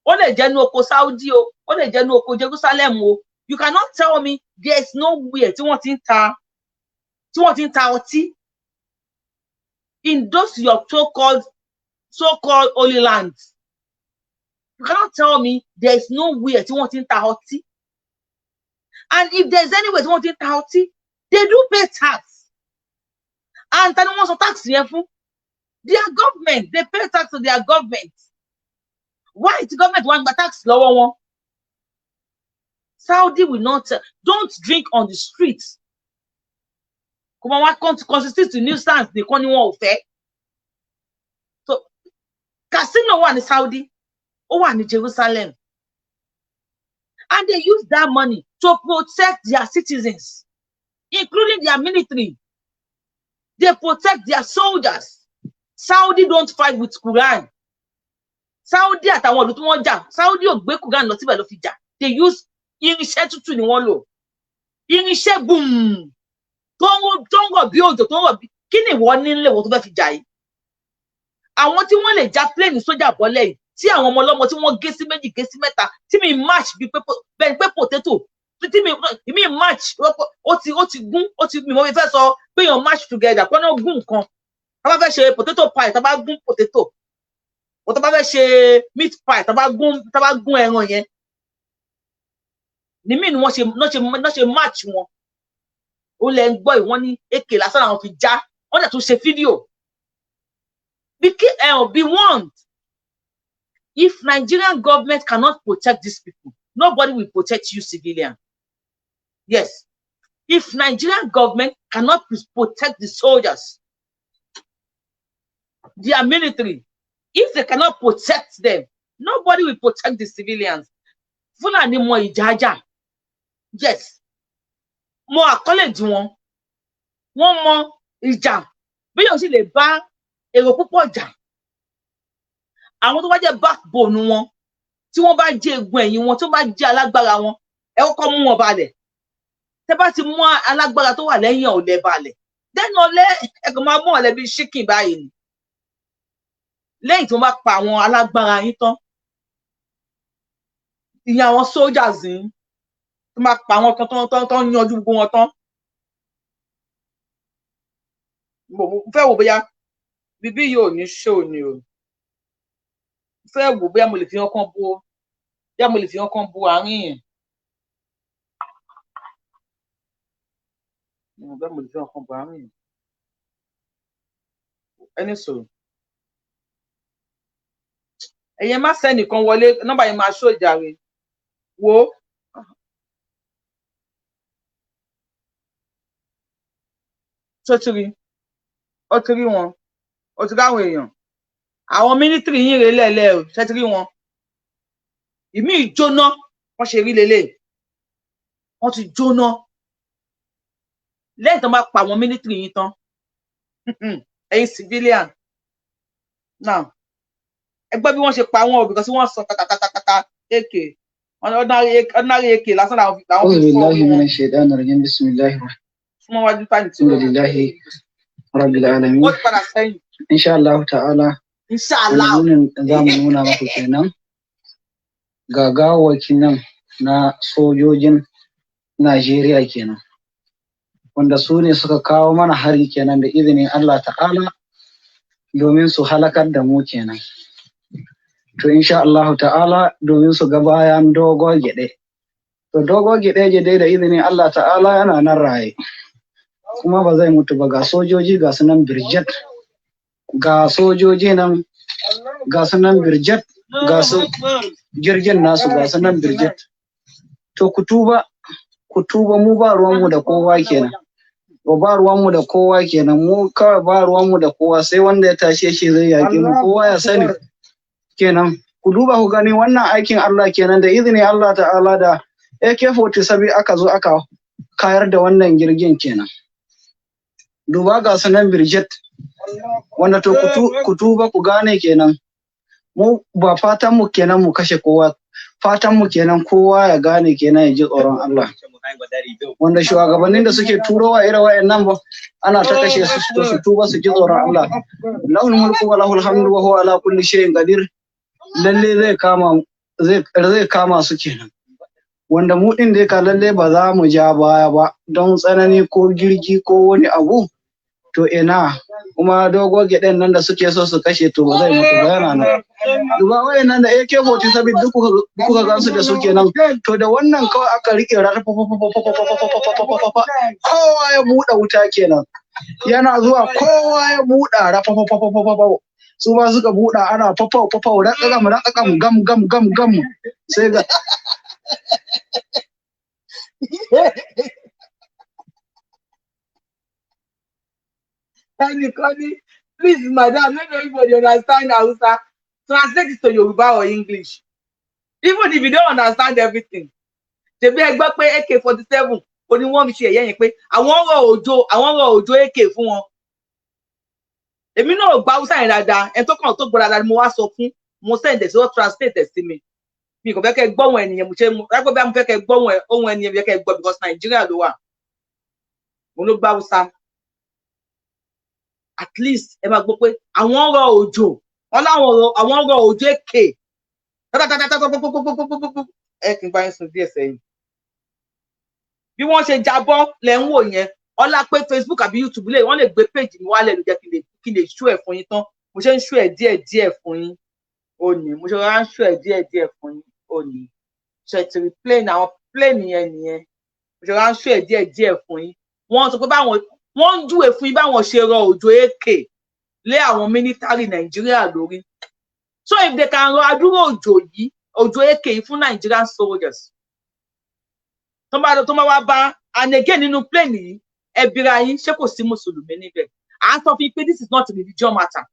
Ó lè jẹ́ ní oko Saudi o, ó lè jẹ́ ní oko Jerusalem o, you cannot tell me there is nowhere tí wọ́n ti ń ta ọtí in those your so-called holy lands. You cannot tell me there is nowhere tí wọ́n ti ń ta ọtí. And if there is anywhere tí wọ́n ti ń ta ọtí, they do pay tax. And ta ni wọ́n sọ tax yẹn fún? Their government. They pay tax to their government. Why tí government wá ń gba tax lọ́wọ́ wọn? Saudi will not, don't drink on the street. Kò máa wá constitute nuisance nìkan ni wọn ò fẹ́. So casino wà ní Saudi, ó wà ní Jerusalem, and they use that money to protect their citizens, including their military. They protect their soldiers. Saudi don't fight with Quran. Saudi àtàwọn ìlú tí wọ́n jà, Saudi ò gbé Quran lọ síbẹ̀ ló fi jà. They use irinṣẹ́ tútù ni wọ́n lò, irinṣẹ́ boom tó ń rọ̀ bí òjò, tó ń rọ̀ bí. Kí ni ìwọ nílé wo tó fẹ́ fi jà yìí? Àwọn tí wọ́n lè já plane sójà bọ́lẹ̀ yìí, tí àwọn ọmọ ọlọ́mọ tí wọ́n gé sí méjì, gé sí mẹ́ta, tí mi mash bí bẹ́ẹ̀ pé potato, tí mi mash, ó ti gún, ó ti mi mo fi fẹ́ sọ pé èèyàn mash together pé wọ́n gún nǹkan. Tá bá fẹ́ ṣe potato pie, tá bá gún potato, tá bá fẹ́ ṣe meat pie, tá bá gún ẹran yẹn ní mí ni wọ́n ṣe mash wọn. Ó lẹ ń gbọ́ ìwọ́n ní AK lásán àwọn fi já. Wọ́n dẹ̀ tún ṣe fídíò. Be warned, if Nigerian government cannot protect these people, nobody will protect you, civilian. Yes, if Nigerian government cannot protect the soldiers, their military, if they cannot protect them, nobody will protect the civilians. Fúlàní mọ ìjà jà. Yes, mo acknowledge wọn. Wọ́n mọ ìjà bí yóò sì lè bá èrò púpọ̀ jà. Àwọn tó bá jẹ́ backbone wọn, tí wọ́n bá jẹ́ egun ẹ̀yìn wọn, tó bá jẹ́ alágbára wọn, ẹ kọ́kọ́ mú wọn balẹ̀. Tẹ́ bá ti mú alágbára tó wà lẹ́yìn ọ̀lẹ balẹ̀, dẹ́nu ọ̀lẹ, ẹ kàn máa mú ọ̀lẹ bíi chicken báyìí ni. Lẹ́yìn tí wọ́n bá pa àwọn alágbára yín tán, ìyẹn àwọn soldiers yín, tó máa pa àwọn tán tán tán tán, yanjú gbogbo wọn tán, mo fẹ́ wò bóyá bíbí yóò ní ṣó ni o. Mo fẹ́ wò bóyá mo lè fi ọkàn bo, bóyá mo lè fi ọkàn bo àárín yẹn. Bóyá mo lè fi ọkàn bo àárín yẹn. Ẹni sọ̀rọ̀, ẹ̀yẹn má sẹ́nìkan wọlé, nọ́mbà yẹn máa ṣó ìjàre wo. Tó ti rí, ó ti rí wọn, ó ti ráwọn èèyàn, àwọn military yín rèé lẹ́lẹ́ o. Ṣé ti rí wọn? Ìmí ìjóná, wọ́n ṣe rí lélẹ̀, wọ́n ti jóná. Lẹ́yìn tó bá pa àwọn military yín tán, ẹ̀yin civilian now, ẹ gbọ́ bí wọ́n ṣe pa wọ́n o, because wọ́n sọ kàkàkàkàkà AK, ordinary AK lásán làwọn fi أعوذ fọ́ بالله orí من wọn. الشيطان الرجيم. بسم الله الرحمن Súnmọ́ wájú táyì tí الحمد لله رب العالمين. Wọ́n ti padà sẹ́yìn. Insha Allah ta'ala. Inshallah. Wannan nunin za mu nuna muku kenan, ga gawawwakin nan na sojojin Najeriya kenan, wanda su ne suka kawo mana hari kenan da izinin Allah ta'ala domin su halakar da mu kenan. To insha Allah ta'ala, domin su ga bayan Dogo Gyaɗe. To Dogo Gyaɗe dai da izinin Allah ta'ala yana nan raye kuma ba zai mutu ba. Ga sojoji, ga su nan birjet, ga sojoji nan, ga su nan birjet, ga su jirgin nasu, ga su nan birjet. To ku tuba, ku tuba. Mu ba ruwanmu da kowa kenan, ba ba ruwanmu da kowa kenan. Mu kawai ba ruwanmu da kowa, sai wanda ya tashe shi zai yaƙe mu. Kowa ya sani kenan. Ku duba ku gani, wannan aikin Allah kenan. Da izinin Allah ta'ala da AK-47 aka zo aka kayar da wannan jirgin kenan. Duba, ga su nan birjet. Wanda to ku tuba, ku gane kenan. Mu ba fatan mu kenan mu kashe kowa, fatan mu kenan kowa ya gane kenan, ya ji tsoron Allah. Wanda shugabannin da suke turowa irin wayannan ba ana ta kashe su, to su tuba, su ji tsoron Allah. Lahul mulku wa lahul hamdu wa huwa ala kulli shay'in qadir. Lalle zai kama su kenan. Wanda mu din dai ka lalle ba za mu ja baya ba don tsanani ko girgi ko wani abu. To ina kuma dogo gyaɗen nan da suke so su kashe, to ba zai mutu ba, yana nan. Duba wayannan da AK-47 duk kuka gansu da su kenan. To da wannan kawai aka rike, kowa ya buɗe wuta kenan. Yana zuwa, kowa ya buɗe, rafafafafafafa, su ma suka buɗe, ana fafau fafau, raƙaƙam raƙaƙam, gam gam gam gam, sai ga Ẹnìkan ní, "Please madam, make everybody understand Hausa, translate it to Yoruba or English." Even if you don't understand everything, ṣebí ẹ gbọ́ pé AK-47 ó ní wọ́n fi ṣe ẹ̀yẹ́ yẹn, pé àwọn rọ̀ òjò AK fún wọn. Èmi náà gba Hausa yẹn dáadáa. Ẹni tó kàn tó gbọ́ dáadáa ni mo wá sọ fún, mo send ẹ̀ sí, wọ́n translate ẹ̀ sí mi. Mi kò fẹ́ kẹ́ gbọ́ ohùn ẹnìyẹn. Mo ṣe mo rápẹ́ bí mo fẹ́ kẹ́ gbọ́ ohùn ẹnìyẹn, fẹ́ kẹ́ gbọ́, because Nàìjíríà ló wà, mo ló gbá Hausa. At least ẹ máa gbọ́ pé àwọn rọ̀ òjò, wọn láwọn rọ̀, àwọn rọ̀ òjò AK tátátátátá. Ẹ kì í bá yín sùn díẹ̀ sẹ́yìn. Bí wọ́n ṣe jábọ́ lẹ̀ ń wò yẹn. Ọlá pé Facebook àbí YouTube lè wọ́n lè gbé page mi wálẹ̀ ló jẹ́ kí n lè ṣú ẹ̀ fún yín tán. Mo ṣe ń ṣú ẹ̀ díẹ̀ díẹ̀ fún yín. Ó ní mo ṣe rọra ń ṣú ẹ̀ díẹ̀ díẹ̀ fún yín. Ó ní ṣètìrì plane, àwọn plane yẹn nìyẹn. Mo ṣe rọra ń ṣú ẹ̀ díẹ̀ díẹ̀ fún yín. Wọ́n sọ pé báwọn, wọ́n ń júwe fún yín báwọn ṣe rọ òjò AK lé àwọn military Nàìjíríà lórí. So if they can rọ adúrò òjò yìí, òjò AK yìí fún Nigerian soldiers, tó bá wá bá, and again, nínú plane yìí, ẹ bira yín, ṣé kò sí mùsùlùmí níbẹ̀? À ń sọ fún yín pé this is not a religion matter.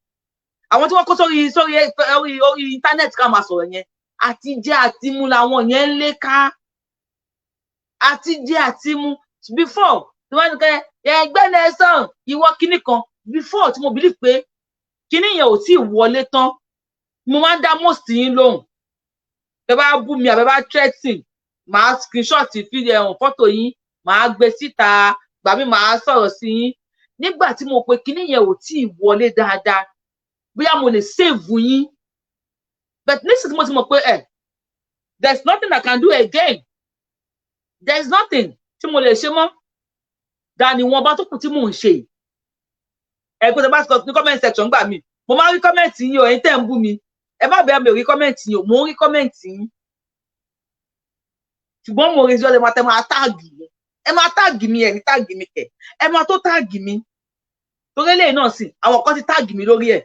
Àwọn tí wọ́n kó sórí orí internet ká máa sọ̀rọ̀ yẹn, àti jẹ àti mu làwọn yẹn ń lé ká, àti jẹ àti mu. Before tí wọ́n ní kẹ́ ẹgbẹ́ nẹ́sàn ìwọ kinní kan, before tí mo believe pé kinní yẹn ò tí ì wọlé tán, mo máa ń dá most yín lóhùn. Tẹ bá bú mi àbẹ bá threatening, màá screenshot fídíò ẹ̀hún, fọ́tò yín, màá gbé síta gbà mí, màá sọ̀rọ̀ sí yín. Nígbà tí mo pe kinní yẹn ò tí ì wọlé dáadáa, bóyá mo lè save yín, but nísìsiyìí mo ti mọ̀ pé there is nothing I can do again, there is nothing tí mo lè ṣe mọ́ dání. Wọn bá tó kù tí mò ń ṣe, ẹgbẹ́ tó bá sọ ní comment section gbà mí, mo máa ń rí comment yín o. Ẹ̀yin tẹ́ ń bú mi, ẹ má bẹ̀rẹ̀, mi ò rí comment yín o. Mò ń rí comment yín, ṣùgbọ́n mo rí sí ọ̀lẹ́ máa tẹ́ máa tag mi. Ẹ máa tag mi, ẹ̀ ní tag mi kẹ̀, ẹ máa tó tag mi, torí eléyìí náà sì, àwọn kan ti tag mi lórí ẹ̀,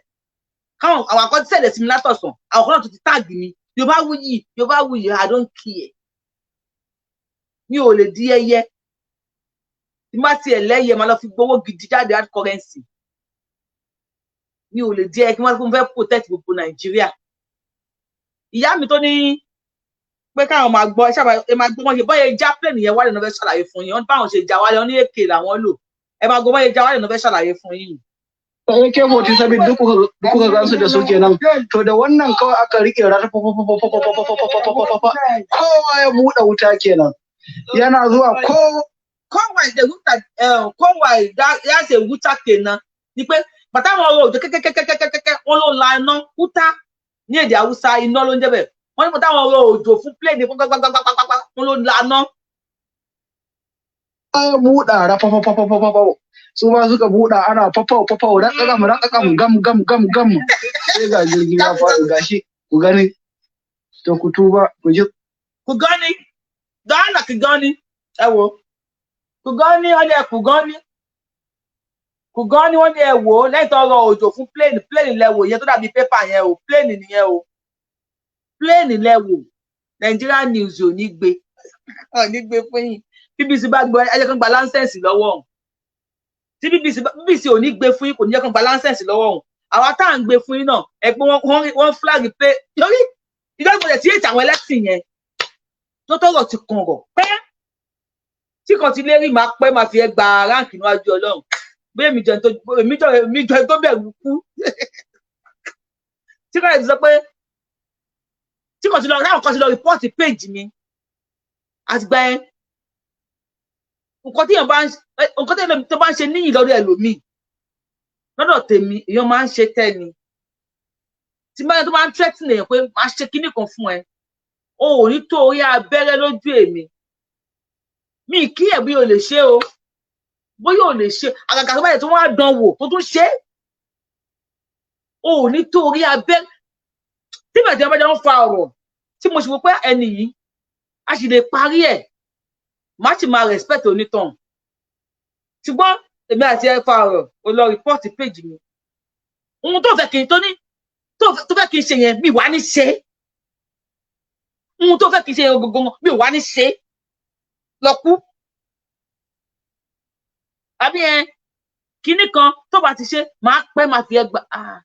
káwọn àwọn kan ti sẹ̀lẹ̀ sí mi látọ̀sán, àwọn kan náà tó ti tag mi. Yorùbá wuyì, Yorùbá wuyì, I don't care. Mi ò lè di ẹyẹ tí má tiẹ̀ lẹ́yẹ máa lọ fi gbowó gidi jáde, hard currency. Mi ò lè di ẹyẹ kí wọ́n fẹ́ protect gbogbo Nàìjíríà. Ìyá mi tó ní pé káwọn máa gbọ́, ẹ ṣáà ẹ máa gbọ́ wọn ṣe bọ́yẹ já plane yẹn wálé náà, fẹ́ ṣàlàyé fún yín. Wọ́n báwọn ṣe já wálé, wọ́n ní èké làwọn lò. Ẹ máa gbọ́ bọ́yẹ já wálé náà, fẹ́ ṣàlàyé fún yín. AK-47 duk kuka gansu da su kenan. To da wannan kawai aka rike, kowa ya buɗe wuta kenan. Yana zuwa kowa Kowai da wuta, kowai ya ṣe wuta kenan ni pé bàtà àwọn ọ̀rọ̀ òjò kẹkẹkẹkẹkẹkẹ, wọn ló la iná. Wuta ní èdè Haúsá, iná ló ń jẹ́ bẹ́ẹ̀. Wọ́n ní bàtà àwọn ọ̀rọ̀ òjò fún plane gbàgbàgbàgbàgbà, wọn ló la iná. Ya buɗa, rafafafafafafa, su ma suka buɗa, ana fafau fafau, raƙaƙam raƙaƙam, gam gam gam gam, sai ga jirgi ya faɗi. Gashi ku gani. To ku tuba, ku ji Ku gani gánà, kí gani, ẹ wo kù gani, wọ́n ní ẹ kù gani, kù gani. Wọ́n ní ẹ wò ó lẹ́yìn tó rọ òjò fún plane. Plane lẹ wò yẹn tó dàbí pépà yẹn o. Plane nìyẹn o, plane lẹ wò. Nigeria news ò ní gbé, ò ní gbé fún yín. BBC bá gbé, ẹ jẹ́ kán gba license lọ́wọ́ òun. Tí BBC ò ní gbé fún yín, kò ní jẹ́ kán gba license lọ́wọ́ òun. Àwa tá à ń gbé fún yín náà, ẹ pé wọ́n flag pé torí ìjọba ìpínlẹ̀ tí ètò àwọn ẹlẹ́sìn yẹn tó tọrọ ti kàn rọ̀ pẹ́ tí kan ti lérí, máa pẹ́ máa fi ẹ gba rank níwájú Ọlọ́run. Bí èmi jọ tó bẹ̀rù kú, tí kan ti sọ pé tí kan ti lọ, táwọn kan ti lọ report page mi àtìgbà yẹn. Nǹkan tí èèyàn bá ń, nǹkan tí èèyàn tó bá ń ṣe níyì lọ́dọ̀ ẹlòmíì, lọ́dọ̀ tèmi, èèyàn máa ń ṣe tẹ́ni tí bá yẹn tó máa ń threaten èèyàn pé máa ṣe kinní kan fún ẹ, o ò ní tó orí abẹ́rẹ́ lójú èmi. Mi kí ẹ̀ bí o lè ṣe o, bóyá o lè ṣe. Àgàgà tó bá yẹ tó wá dán wò, tó tún ṣe, o ò ní tó orí abẹ́rẹ́. Tí bẹ̀rẹ̀ bá jọ ń fa ọ̀rọ̀, tí mo sì wò pé ẹni yìí a sì lè parí ẹ̀, má sì máa respect onítàn. Ṣùgbọ́n èmi àti ẹ fa ọ̀rọ̀, o lọ report page mi, ohun tó fẹ́ kí n tó ní tó fẹ́ kí n ṣe yẹn, mi wá ní ṣe. Ohun tó fẹ́ kí n ṣe yẹn gbogbo, mi wá ní ṣe. Lọ kú àbí ẹ kinní kan tó bá ti ṣe, máa pẹ́, máa fi ẹ gbà. Ah,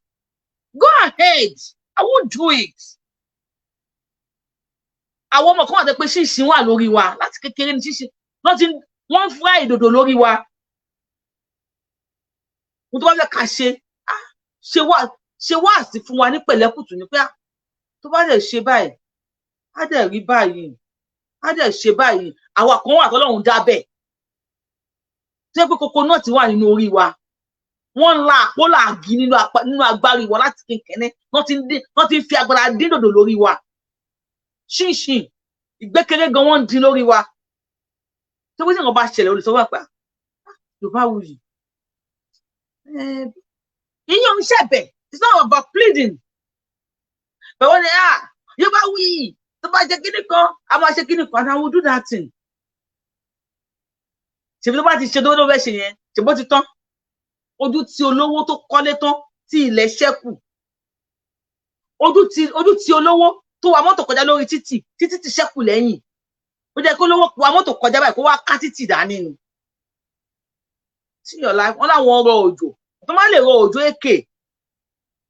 go ahead, I won't do it. Àwọn ọmọ kan wà tó pé ṣìnṣìn wà lórí wa láti kékeré ní ṣíṣe, wọ́n ti wọ́n ń fry ìdòdò lórí wa. Ohun tó bá fẹ́ ká ṣe, ṣe wá, ṣe wáàsí fún wa ní pẹ̀lẹ́kùtù ni pé tó bá dẹ̀ ṣe báyìí, á dẹ̀ rí báyìí, á dẹ̀ ṣe báyìí. Àwa kan wà tọ́lọ́run dá bẹ́ẹ̀, tó yẹ pé kókó náà ti wà nínú orí wa, wọ́n ń la àpólà àgì nínú agbárí wa láti kékeré. Wọ́n ti ń fi agbára dín dòdò lórí wa, ṣínṣìn ìgbékeré gan wọ́n ń dín lórí wa. Tó bí nǹkan bá ṣẹlẹ̀, olùsọ wà pé Yorùbá wuyì ìyẹn ń ṣẹ̀bẹ̀. It's not about pleading, but wọ́n ní, ah, Yorùbá wuyì, tó bá ṣe kíní kan, a máa ṣe kíní kan, and I will do that thing. Ṣèbí tó bá ti ṣe tó fẹ́ ṣe yẹn, ṣèbó ti tán. Ojú tí olówó tó kọ́lé tán tí ilẹ̀ ṣẹ́kù, ojú tí olówó tó wa mọ́tò kọjá lórí títì, títí ti ṣẹ́kù lẹ́yìn. Ó jẹ́ kó lówó wa mọ́tò kọjá báyìí, kó wá ká títì dání ni. Tíyàn láì wọ́n láwọn rọ òjò tó má lè rọ òjò èké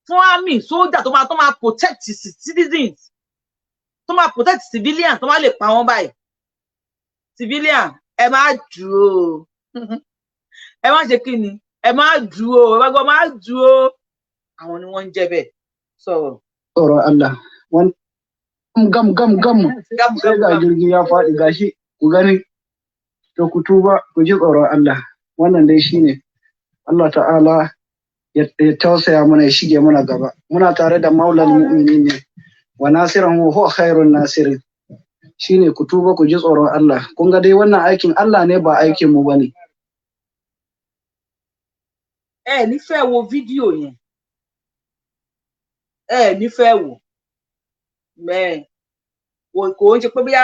fún army sójà tó máa protect citizens, tó máa protect civilian, tó má lè pa wọ́n báyìí. Civilian, ẹ má dúró, ẹ má ṣe kí ni, ẹ má dúró, ẹ má gbọ́, má dúró. Àwọn ni wọ́n ń jẹ́ bẹ́ẹ̀ sọ̀rọ̀. Tsoron Allah wani gam gam gam, sai ga jirgi ya faɗi, gashi ku gani. To ku tuba, ku ji tsoron Allah. Wannan dai shine. Allah ta'ala ya tausaya mana, ya shige mana gaba. Muna tare da maulal mu'minin ne wa nasiran, huwa khairun nasirin. Shine ku tuba, ku ji tsoron Allah. Kun ga dai wannan aikin Allah ne, ba aikin mu bane. Ẹ ní fẹ́ wo fídíò yẹn, ẹ ní fẹ́ wò mẹ́ẹ̀. Kò ń ṣe pé bóyá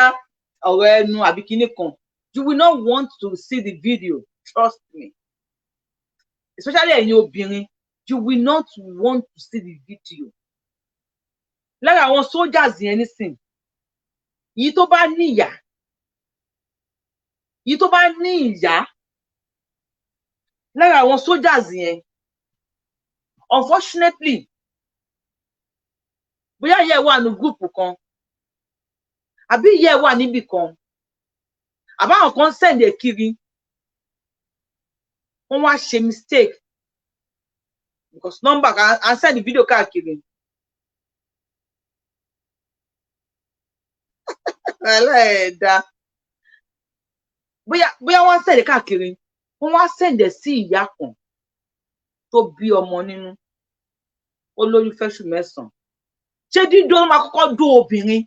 ọ̀rọ̀ ẹnu àbí kinní kan. You will not want to see the video, trust me. Especially ẹ̀yin obìnrin, you will not want to see the video. Lára àwọn soldiers yẹn nísìn yìí, tó bá ní ìyá yìí, tó bá ní ìyá lára àwọn soldiers yẹn, unfortunately, bóyá ìyá ẹ̀ wà ní group kan, àbí ìyá ẹ̀ wà níbì kan, àbáwọn kan send ẹ̀ kiri, wọ́n wá ṣe mistake, because number kan à ń send video káàkiri. Ẹlẹ́ẹ̀dá, bóyá wọ́n send káàkiri, wọ́n wá send ẹ̀ sí ìyá kan tó bí ọmọ nínú, ó lóyún fẹ́ṣù 9. Ṣé dídó ló máa kọ́kọ́ dó obìnrin?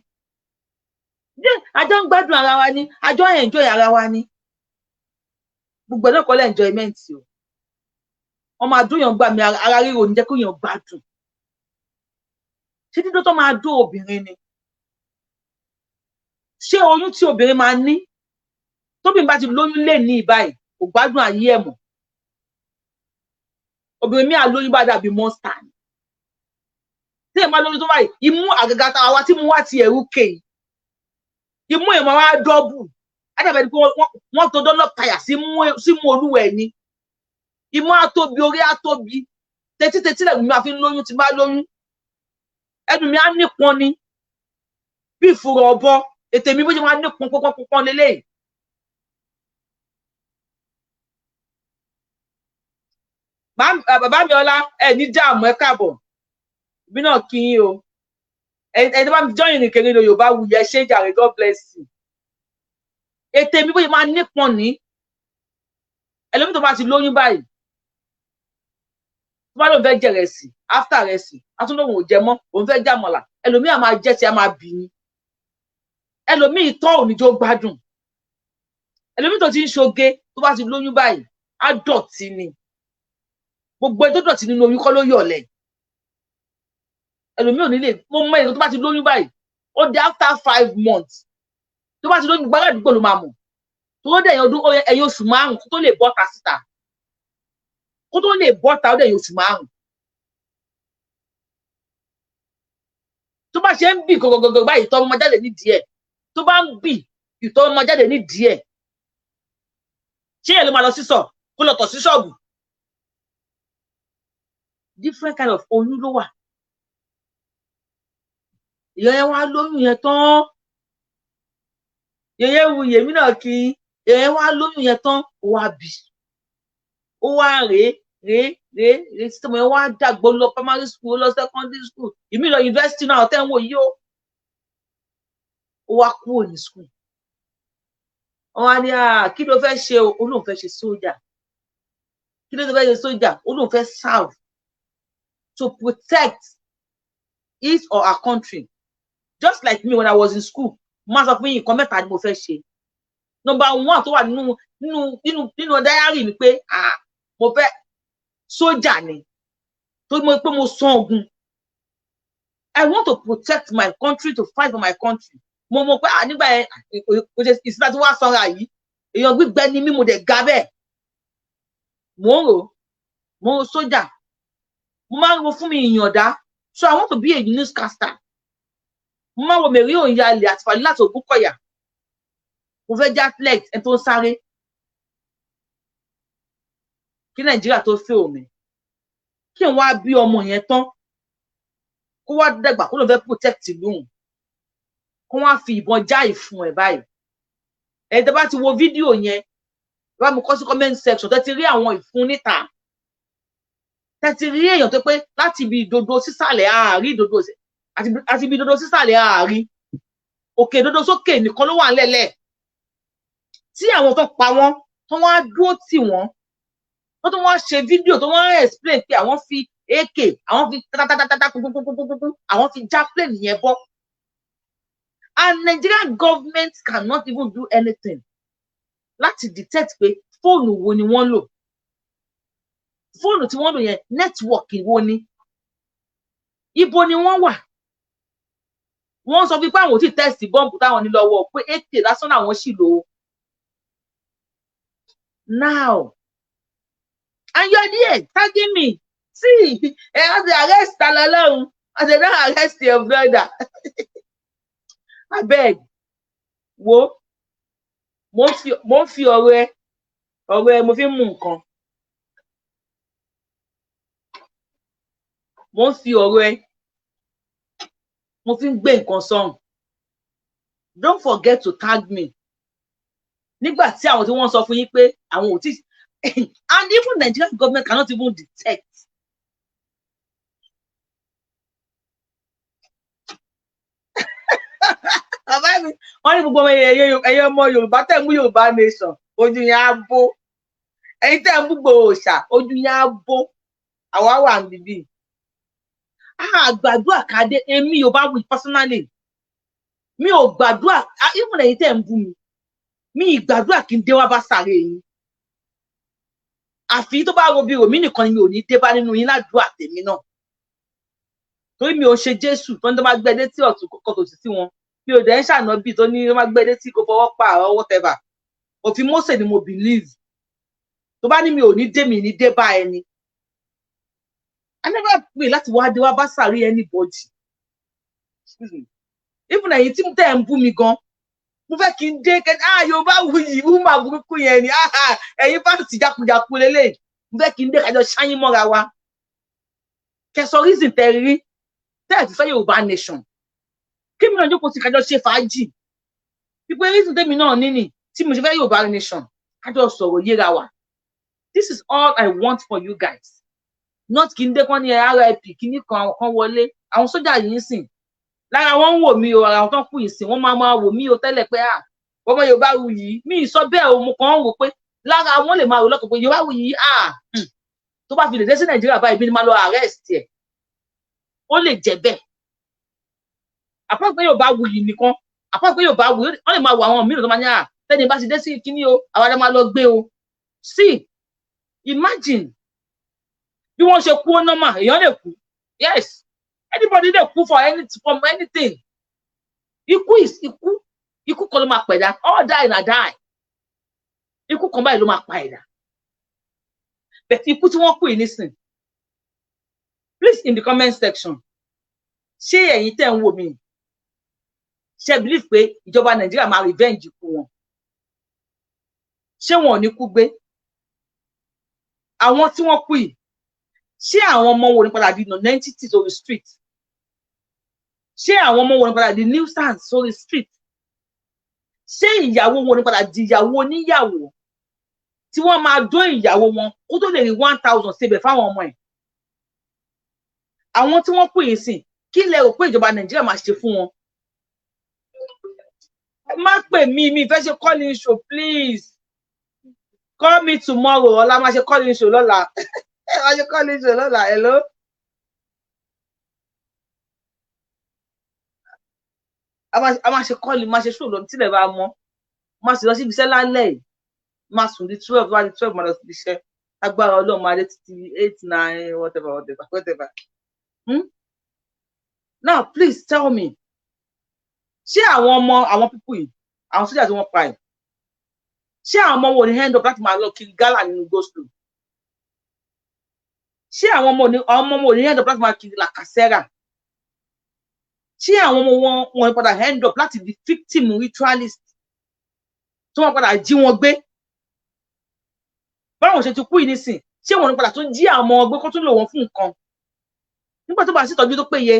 Àjọ ń gbádùn ara wa ni, àjọ ń enjoy ara wa ni. Gbogbo ẹ̀ náà kọ́ lẹ́ enjoyment o. Wọ́n máa dóyàn gbà mí, ara ríro ní jẹ́ kó yàn gbádùn. Ṣé dídó tó máa dó obìnrin ni? Ṣé oyún tí obìnrin máa ní, tóbìnrin bá ti lóyún lè ní ìbáyìí, kò gbádùn ayé ẹ̀ mọ́? Obìnrin mi à lóyún bá dàbí monster ni. Tí èèyàn bá lóyún tó báyìí, imú àgàgà àwa tí mú wá ti ẹ̀rú kè yìí, imú èèyàn máa wá double, ádàbẹ̀ ni pé wọ́n tó Dunlop táyà símú olúwẹ̀ ni. Imú á tóbi, orí á tóbi, tetítetí lẹ́nu mi máa fi ń lóyún. Tí bá lóyún, ẹnu mi á nípọn ni bí ìfúrọ̀ ọ̀bọ. Ètè mi bó ṣe máa nípọn pọ́npọ́npọ́n lélẹ́yìí. Bàbá mi ọlá, ẹ ní dààmú, ẹ káàbọ̀. Ìbí náà kí yín o. Ẹni tó bá mi join ìrìnkèrè Yorùbá wuyì, ẹ ṣé jàre, God bless you. Ètè mi bó ṣe máa nípọn ní. Ẹlòmíì tó bá ti lóyún báyìí, tó bá lóun fẹ́ jẹ rẹsì, after rẹsì, á tún lóun ò jẹ mọ́, òun fẹ́ jàmọ̀là. Ẹlòmíì á máa jẹ tí a máa bì ní. Ẹlòmíì tọ́ òní jó gbádùn. Ẹlòmíì tó ti ń ṣoge, tó bá ti lóyún báyìí, á dọ̀tí ni. Gbogbo ẹni tó dọ̀tí nínú oyún kọ́ ló yọ̀lẹ̀. Ẹlòmíì ò ní lè. Mo mọ èèyàn tó bá ti lóyún báyìí, ó di after 5 months tó bá ti lóyún, gbogbo aládùúgbò ló máa mọ̀. Tó dẹ̀ ọdún ẹ̀yìn oṣù 5 kó tó lè bọ́ta síta, kó tó lè bọ́ta, ó dẹ̀ ẹ̀yìn oṣù 5. Tó bá ṣe ń bì gọgọgọgọ báyìí, ìtọ̀ ọmọ jáde nídìí ẹ̀. Tó bá ń bì, ìtọ̀ ọmọ jáde nídìí ẹ̀. Ṣé ẹ̀ ló máa lọ sísọ kó lọ tọ̀ sí ṣọ́ọ̀bù? Different kind of oyún ló wà. Ìyá yẹn wá lóyún yẹn tán. Yẹyẹ wu yèmí náà kí ìyá yẹn wá lóyún yẹn tán, ó wá bì, ó wá rèé rèé rèé rèé títí ọmọ yẹn wá dàgbò, lọ primary school, ó lọ secondary school, ìmí lọ university náà. Tẹ́ ń wò yìí, ó wá kúrò ní school. Wọn á ní, "Kí ló fẹ́ ṣe o?" Ó lóun fẹ́ ṣe sójà. Kí ló fẹ́ ṣe sójà? Ó lóun fẹ́ serve to protect his or her country. Just like me, when I was in school, mo máa sọ fún yín, nǹkan mẹ́ta ni mo fẹ́ ṣe. Number one tó wà nínú diary mi pé, ah, mo fẹ́ sójà ni, tó mo pé mo sán ogun. I want to protect my country, to fight for my country. Mo mọ̀ pé, ah, nígbà yẹn, ìsìlá tí wàá sanra yìí, èèyàn gbígbẹ ni mí, mo dẹ̀ ga bẹ́ẹ̀. Mò ń rò sójà. Mo máa ń ro fún mi ìyànda, so I want to be a newscaster. Mo máa ń wo Mary Onyali àti Falilat Ògúnkọ̀yà. Mo fẹ́ jẹ́ athlete, ẹni tó ń sáré. Kí Nàìjíríà tó fẹ́ omi, kí n wá bí ọmọ yẹn tán, kó wá dàgbà, kó ló fẹ́ protect ìlú òun, kó wá fi ìbọn já ìfun ẹ̀ báyìí. Ẹ̀yin tẹ́ bá ti wo fídíò yẹn, bá mi kọ sí comment section. Tẹ́ ti rí àwọn ìfun níta, tẹ́ ti rí èèyàn tó pé láti ibi ìdodo sísàlẹ̀ àárí, ìdodo àti ibi ìdodo sísàlẹ̀ àárí, òkè ìdodo sókè nìkan ló wà nílẹ̀, tí àwọn tó pa wọ́n tó wá dúró tì wọ́n, tó tún wá ṣe fídíò, tó wá explain pé àwọn fi AK, àwọn fi tatatatata kúkúkúkúkú, àwọn fi já plane yẹn bọ́. And Nigerian government cannot even do anything láti detect pé fóònù wo ni wọ́n lò, fóònù tí wọ́n lò yẹn, network wo ni, ibo ni wọ́n wà. Wọ́n sọ fún pé àwọn ò tí test bọ́ǹbù táwọn ní lọ́wọ́, pé AK lásán làwọn sì lò ó now. And you are there tagging me. See, ẹ wọ́n ti arrest Talọlọ́run, wọ́n ti don arrest your brother. Abeg, wo, mo ń fi ọ̀rọ̀ ẹ mo fi ń mú nǹkan. Mo ń fi ọ̀rọ̀ ẹ mo fi ń gbé nǹkan sọ́run. Don't forget to tag me nígbà tí àwọn tí wọ́n sọ fún yín pé àwọn ò tí, and even Nigerian government cannot even detect. Bàbá mi, wọ́n ní gbogbo ọmọ ẹ̀yẹ ọmọ Yorùbá tẹ̀ ń mú Yorùbá nation, ojú yẹn á bó. Ẹ̀yin tẹ̀ ń bú gbòòṣà, ojú yẹn á bó. Àwa wà níbí, a gbàdúrà kádé. Èmi ò bá wí personally, mi ò gbàdúrà. Even ẹ̀yin tẹ̀ ń bú mi, mi ì gbàdúrà kí n dé wá bá sáré yín. Àfi tó bá ro bí ròmí nìkan ni mi ò ní dé bá nínú yín ládùúgbò àtẹ̀mí náà, torí mi ò ṣe Jésù tó ní tó bá gbẹ dé tí ọ̀tún kọ́kọ́ tó sì sí wọn. Mi ò dẹ̀ ń ṣànábì tó ní tó bá gbẹ dé tí kò fọwọ́ pa or whatever. Òfin Mósè ni mo believe. Tó bá ní mi ò ní dé, mi ní dé bá ẹni. I never pray láti wá dé wá bá sàrí anybody. Excuse me. Even ẹ̀yin tí tẹ̀ ń bú mi gan, mo fẹ́ kí n dé kẹ́, ah, Yorùbá wuyì, wúmà burúkú yẹn ni. Ah, ẹ̀yin fásitì jákujáku lélẹ̀, mo fẹ́ kí n dé kájọ ṣáyín mọ́ra wa, kẹsọ reason tẹ rí tẹ́ ẹ̀ ti fẹ́ Yorùbá nation, kí mi náà jókòó sí, kájọ ṣe fàájì, pípé reason tèmi náà níní tí mo ṣe fẹ́ Yorùbá nation, kájọ sọ̀rọ̀ yéra wa. This is all I want for you guys, not kí n dé kán ní RIP kíní kan. Àwọn kan wọlé, àwọn sójà yìí ń sìn lára wọn ń wò mí o. Ara àwọn tó ń kú yìí sìn, wọn máa máa wò mí o tẹ́lẹ̀ pé, ah, ọmọ Yorùbá wù yìí. Mi ì sọ bẹ́ẹ̀ o. Mo kàn ń wò pé Lára wọn lè máa rò lọ́kàn pé Yorùbáwùyí, ah, tó bá fi lè dé sí Nàìjíríà báyìí, bí ni máa lọ arrest ẹ̀. Ó lè jẹ́ bẹ́ẹ̀. Àpá pé Yorùbáwùyí nìkan, àpá pé Yorùbáwùyí, wọ́n lè máa wọ àwọn mìíràn tó máa ní à tẹ́ni bá ti dé sí kíní o, àwa la máa lọ gbé o. See, imagine bí wọ́n ṣe kú. Ó normal, èèyàn lè kú. Yes, anybody lè kú for any from anything. Ikú is ikú. Ikú kan ló máa pẹ̀dá. All die na die. Ikú kan báyìí ló máa pa ẹ̀dá. But ikú tí wọ́n kú yìí nísìn, please, in the comment section, ṣé ẹ̀yin tẹ́ ń wò mí, ṣe believe pé ìjọba Nàìjíríà máa revenge ikú wọn? Ṣé wọn ò ní kú gbé àwọn tí wọ́n kú yìí? Ṣé àwọn ọmọ wo ní padà di nonentity sórí street? Ṣé àwọn ọmọ wo ní padà di nuisance sórí street? Ṣé ìyàwó wo ní padà di ìyàwó oníyàwó tí wọ́n máa dó ìyàwó wọn kó tó lè rí 1,000 síbẹ̀ fáwọn ọmọ ẹ̀? Àwọn tí wọ́n kú yìí sìn, kí lẹ rò pé ìjọba Nàìjíríà máa ṣe fún wọn? Ẹ má pè mí, mi fẹ́ ṣe calling show. Please call me tomorrow. Ọ̀la máa ṣe calling show lọ́la. Ẹ máa ṣe calling show lọ́la. Hello. A máa ṣe calling, máa ṣe show lọ tílẹ̀ bá mọ́. Máa sì lọ síbi iṣẹ́ lálẹ́ yìí. Máa sùn di 12, wá di 12, máa lọ síbi iṣẹ́. Agbára Ọlọ́run, máa dé títí 8, 9, whatever, whatever, whatever. Now please tell me, ṣé àwọn ọmọ àwọn people yìí, àwọn sójà tí wọ́n pa yìí, ṣé àwọn ọmọ wo ni end up láti máa lọ kiri gálà nínú go slow? Ṣé àwọn ọmọ wo ni end up láti máa kiri làkàṣẹ́rà? Ṣé àwọn ọmọ wọn wọn padà end up láti di victim ritualist tí wọ́n padà jí wọn gbé? Báwọn ṣe ti kú yìí nísìn, ṣé wọn ní padà tún jí àwọn ọmọ wọn gbé kó tún lò wọn fún nǹkan nígbà tó bá sí ìtọ́jú tó péye?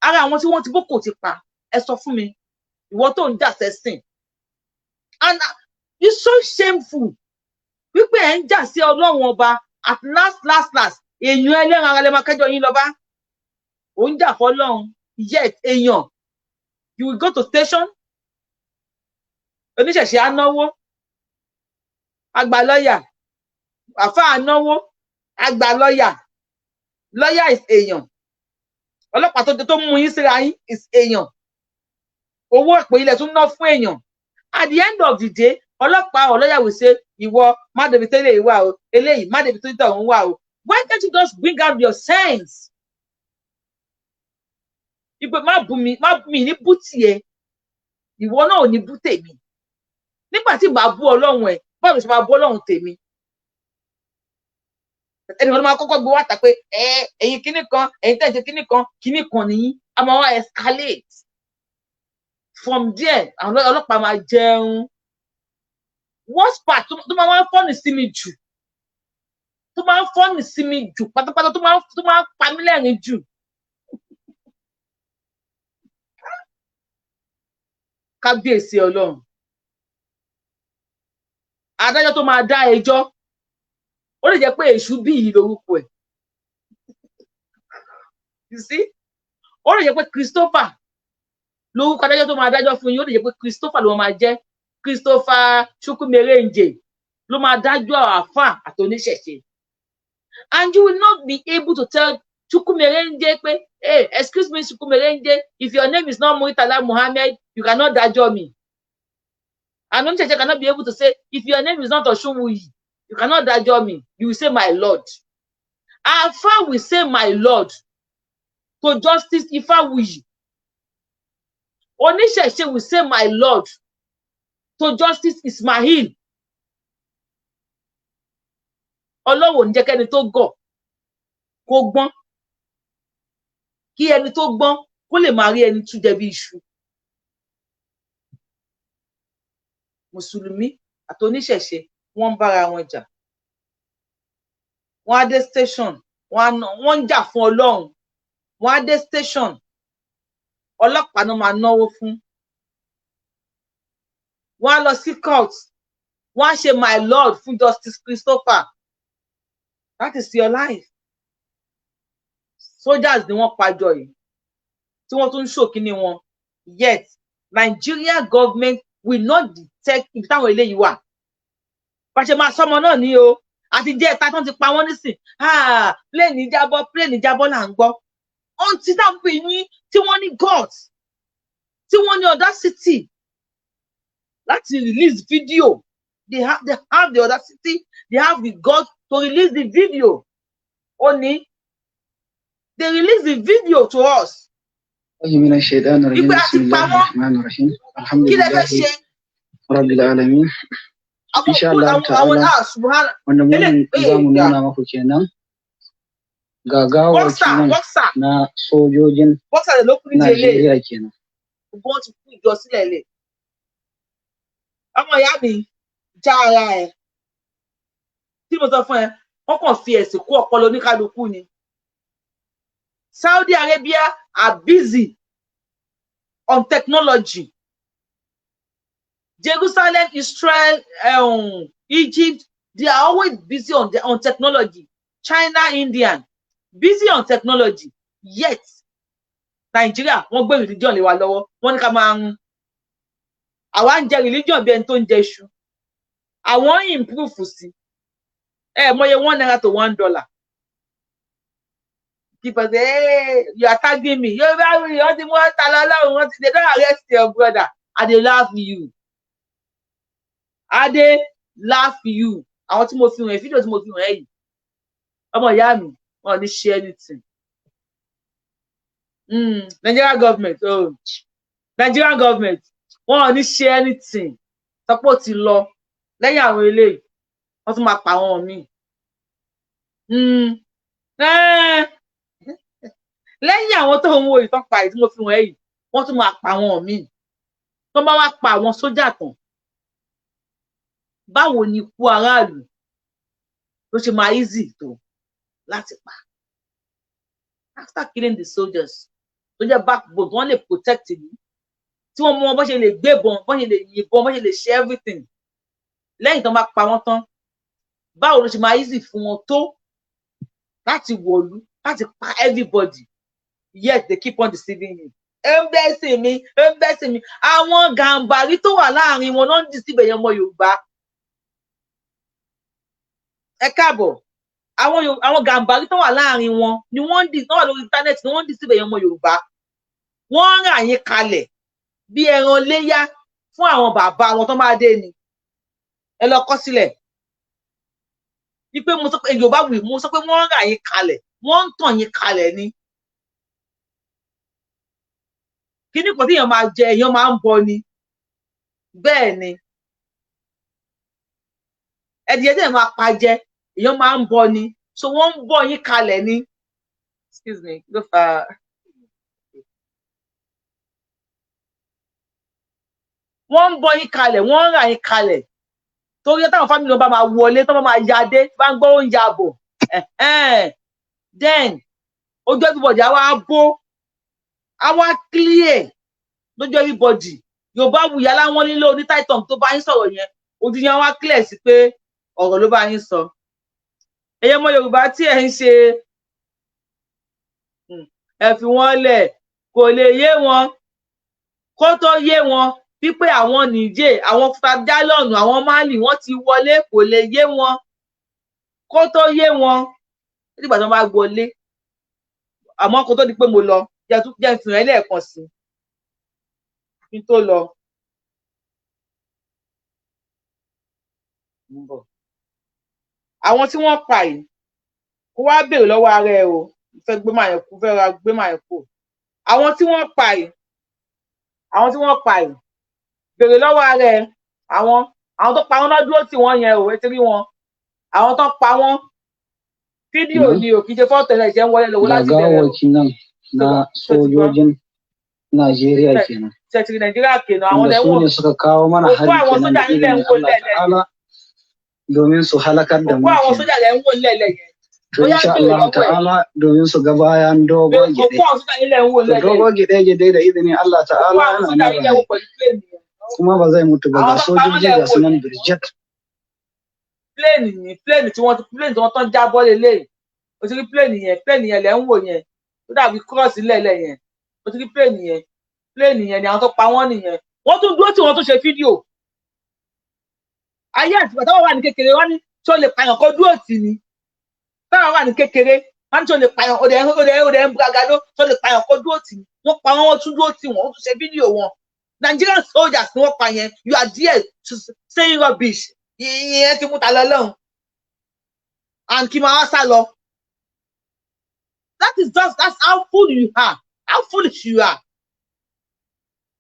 Ara àwọn tí wọ́n ti boko ti pa, ẹ sọ fún mi, ìwọ tó ń jà sẹ́sìn, and it's so shameful wípé ẹ ń jà sí Ọlọ́run Ọba, at last last last, èèyàn ẹlẹ́ran ara lè máa kẹ́jọ yín lọ bá. Ò ń jà fọ́lọ́run, yet èèyàn, you will go to station, oníṣẹ̀ṣe á náwó, àgbà lọ́yà, àfáà náwó, àgbà lọ́yà. Lọ́yà is èèyàn. Ọlọ́pàá tó mú yín síra yín is èèyàn. Owó ìpè ilẹ̀ tún ná fún èèyàn. At the end of the day, ọlọ́pàá or lawyer will say, "Ìwọ má débi tẹ́lẹ̀ ìwà o, eléyìí má débi tó tẹ̀ ń wà o." Why can't you just bring out your sense? Ìpè má bú mi, má mi ní bú tiẹ̀, ìwọ náà ò ní bú tèmi. Nígbà tí màá bú Ọlọ́run ẹ̀, báwo ló ṣe máa bú Ọlọ́run tèmi? Ẹnìkan ló máa kọ́kọ́ gbé wá ta pé ẹ ẹ̀yin kinní kan, ẹ̀yin tẹ̀ ń ṣe kinní kan, kinní kan nìyí. A máa wá escalate from there. Àwọn ọlọ́pàá máa jẹun. Worst part tó máa ń funny sí mi jù, tó máa ń funny sí mi jù pátápátá, tó máa ń pa mí lẹ́rìn jù, kábíyèsí Ọlọ́run, adájọ́ tó máa dá ẹjọ́, ó lè jẹ́ pé èṣù bí yìí lórúkọ ẹ̀. You see, ó lè jẹ́ pé Christopher lórúkọ adájọ́ tó máa dájọ́ fún yín. Ó lè jẹ́ pé Christopher ló máa jẹ́, Christopher Chukwumerenje ló máa dájọ́ àáfà àtoníṣẹ̀ṣe, and you will not be able to tell Chukwumerenje pé, "Hey, excuse me, Chukwumerenje, if your name is not Muritala Muhammed, you cannot dájọ́ mi." And oníṣẹ̀ṣe cannot be able to say, "If your name is not Osunwuyi, you cannot dájọ́ me." You will say, "My lord." Àáfà will say, "My lord," to Justice Ifawuyi. Oníṣẹ̀ṣe will say, "My lord," to Justice Ismail. Ọlọ́run ò ní jẹ́ kẹ́ni tó gọ̀ kó gbọ́n, kí ẹni tó gbọ́n kó lè máa rí ẹni tú jẹ bí iṣu. Mùsùlùmí àti oníṣẹ̀ṣe, wọ́n ń bára wọn jà. Wọ́n á dé station, wọ́n ń jà fún Ọlọ́run. Wọ́n á dé station, ọlọ́pàá náà máa náwó fún. Wọ́n á lọ sí court, wọ́n á ṣe "my lord" fún Justice Christopher. That is your life. Soldiers ni wọ́n pàjọ yìí tí wọ́n tún ń ṣòkínní wọn, yet Nigeria government will not detect ibi táwọn eléyìí wà. Bá ṣe máa sọmọ náà ní o. Àti jẹ́ ẹ̀ta tán ti pa wọ́n nísìn. Plane jábọ́, plane jábọ́ là ń gbọ́. Ohun tí táwọn pè ní tí wọ́n ní guts, tí wọ́n ní audacity láti release video. They have the audacity, they have the guts to release the video. Ó ní they release the video to us. من الشيطان الرجيم. Wípé a بسم ti pa الله wọ́n. الرحمن الرحيم. الحمد Kí lẹ fẹ́ لله ṣe? رب العالمين. Àwọn Insha òkú Allah àwọn ta'ala. Ah, subhana. Wanda Ele mun za mu nuna maku kenan, ga gawawwaki Boxer, nan boxer, na sojojin boxer ló kú nídìí eléyìí. Najeriya kenan. Gbogbo wọn ti kú ìjọ sílẹ̀ lẹ̀. Ọmọ ìyá mi, já ara ẹ. Tí mo sọ fún ẹ, wọ́n kàn fi ẹ̀sìn kó ọpọlọ oníkálukú ni. Saudi Arabia are busy on technology. Jerusalem, Israel, Egypt, they are always busy on technology. China, Indian, busy on technology. Yet, Nigeria, wọ́n gbé religion lé wa lọ́wọ́. Wọ́n ní ká máa ń àwa ń jẹ religion bí ẹni tó ń jẹ iṣu. Àwọn ń improve sí. Ẹ mọye ₦1 to $1. People say, "Hey, you are tagging me. Yorùbá wí, wọ́n ti mú ọ́ta lọ́lọ́run, wọ́n ti, they don arrest your brother." I dey laugh you. I dey laugh you. Àwọn tí mo fi hàn ẹ́, fídíò tí mo fi hàn ẹ́ yìí, ọmọ ìyá mi, wọn ò ní ṣe anything. Nigerian government, oh, Nigerian government, wọn ò ní ṣe anything. Sọpọ́ ti lọ lẹ́yìn àwọn eléyìí, wọ́n tún máa pa àwọn míì. Lẹ́yìn àwọn tó ń wo ìtàn pa yìí tí mo fi hàn ẹ́ yìí, wọ́n tún máa pa àwọn míì. Tó bá wá pa àwọn sójà tán, báwo ni ikú aráàlú ló ṣe máa easy tó láti pa? After killing the soldiers tó jẹ́ backbone, wọ́n lè protect ìlú, tí wọ́n mú wọn bó ṣe lè gbébọn, bó ṣe lè yìnbọn, bó ṣe lè ṣe everything, lẹ́yìn tó bá pa wọ́n tán, báwo ló ṣe máa easy fún wọn tó láti wọ̀lú, láti pa everybody? Yet they keep on deceiving you. Embassy mi, embassy mi. Àwọn gàǹbàrí tó wà láàrin wọn náà ń deceive ẹ̀yin ọmọ Yorùbá. Ẹ káàbọ̀. Àwọn gàǹbàrí tó wà láàrin wọn ni wọ́n ń dì tó wà lórí internet ni wọ́n ń deceive ẹ̀yin ọmọ Yorùbá. Wọ́n ń rà yín kalẹ̀ bí ẹran léyá fún àwọn bàbá wọn tó máa dé ni. Ẹ lọ kọ sílẹ̀ wípé mo sọ pé Yorùbá wì, mo sọ pé wọ́n ń rà yín kalẹ̀, wọ́n ń tàn yín kalẹ̀ ni. Kíní kan tí èèyàn máa jẹ, èèyàn máa ń bọ ni. Bẹ́ẹ̀ ni, ẹdìyẹ tí èèyàn máa pa jẹ, èèyàn máa ń bọ ni. So wọ́n ń bọ yín kalẹ̀ ni. Excuse me, ló fà á. Wọ́n ń bọ yín kalẹ̀, wọ́n ń rà yín kalẹ̀, torí táwọn family wọn bá máa wọlé, tó bá máa ya dé, bá ń gbọ́ oúnjẹ àbọ̀, then ojú everybody á wá bó, á wá clear lójú everybody. Yorùbá wuyì aláwọn nílé oní titan tó bá yín sọ̀rọ̀ yẹn, ojú yẹn wá clear sí pé ọ̀rọ̀ ló bá yín sọ. Ẹ̀yin ọmọ Yorùbá tí ẹ̀ ń ṣe, ẹ fi wọ́n lẹ̀, kò lè yé wọn. Kó tó yé wọn wípé àwọn Niger, àwọn Fútàjálọ̀nù, àwọn Mali, wọ́n ti wọlé, kò lè yé wọn. Kó tó yé wọn nígbà tí wọ́n bá wọlé. Àmọ́ kó tó di pé mo lọ, jẹ́ n fi hàn ẹ́ lẹ́ẹ̀kan sí kí n tó lọ. Àwọn tí wọ́n pa yìí, kó wá béèrè lọ́wọ́ ara ẹ o. Fẹ́ gbé màá yẹn kú, fẹ́ ra gbé màá yẹn kú. Àwọn tí wọ́n pa yìí, àwọn tí wọ́n pa yìí, béèrè lọ́wọ́ ara ẹ. Àwọn tó pa wọ́n náà dúró tì wọ́n yẹn o. Ẹ ti rí wọn, àwọn tó pa wọ́n. Fídíò ni o, kì í ṣe fọ́tò ẹ̀ ṣe ń wọlé lọ́wọ́ Ga láti bẹ̀rẹ̀ o. gawawwaki nan na sojojin Najeriya kenan. Ṣètìlì Nàìjíríà kenan, àwọn Wanda su lẹ́wọ̀n ne suka kawo mana òkú hari àwọn kenan sójà da nílẹ̀ ń izinin wò Allah lẹ́lẹ̀. ta'ala domin su halakar da Òkú mu àwọn kenan. sójà lẹ́ ń wò lẹ́lẹ̀ yẹn. To Bóyá insha béèrè Allah lọ́wọ́ ẹ̀. ta'ala domin su ga bayan dogon Òkú gyaɗe. àwọn sójà nílẹ̀ ń wò To lẹ́lẹ̀. dogon gyaɗe da izinin Allah Òkú ta'ala àwọn yana sójà nan nílẹ̀ wò raye pẹ̀lú plane yẹn. kuma ba zai mutu ba. Àwọn Ga tó pa wọ́n sojoji lẹ̀ ga ń wò su nan yẹn. birjat. Plane ní plane tí wọ́n, plane tí wọ́n tán jábọ́ lélẹ̀. O ti rí plane yẹn, plane yẹn lẹ̀ ń wò yẹn tó dàbí cross lẹ́lẹ̀ yẹn. O ti rí plane yẹn, plane yẹn ni àwọn tó pa wọ́n nìyẹn. Wọ́n tún dúró tí wọ́n tún ṣe fídíò. Ayé àtìgbà táwọn wà ní kékeré, wọ́n ní tó lè pààyàn kó dúró tì ní. Táwọn wà ní kékeré, wọ́n ní tó lè pààyàn, ó dẹ̀ ń bragado, tó lè pààyàn kó dúró tì ní. Wọ́n pa wọ́n, wọ́n tún dúró tì wọ́n, wọ́n tún ṣe fídíò wọn. Nigerian soldiers ni wọ́n pa yẹn. You are there saying rubbish. Ìyẹn ti mú ta lọ lọ́hùn and kí máa wá sá lọ. That is just, that's how fool you are, how foolish you are.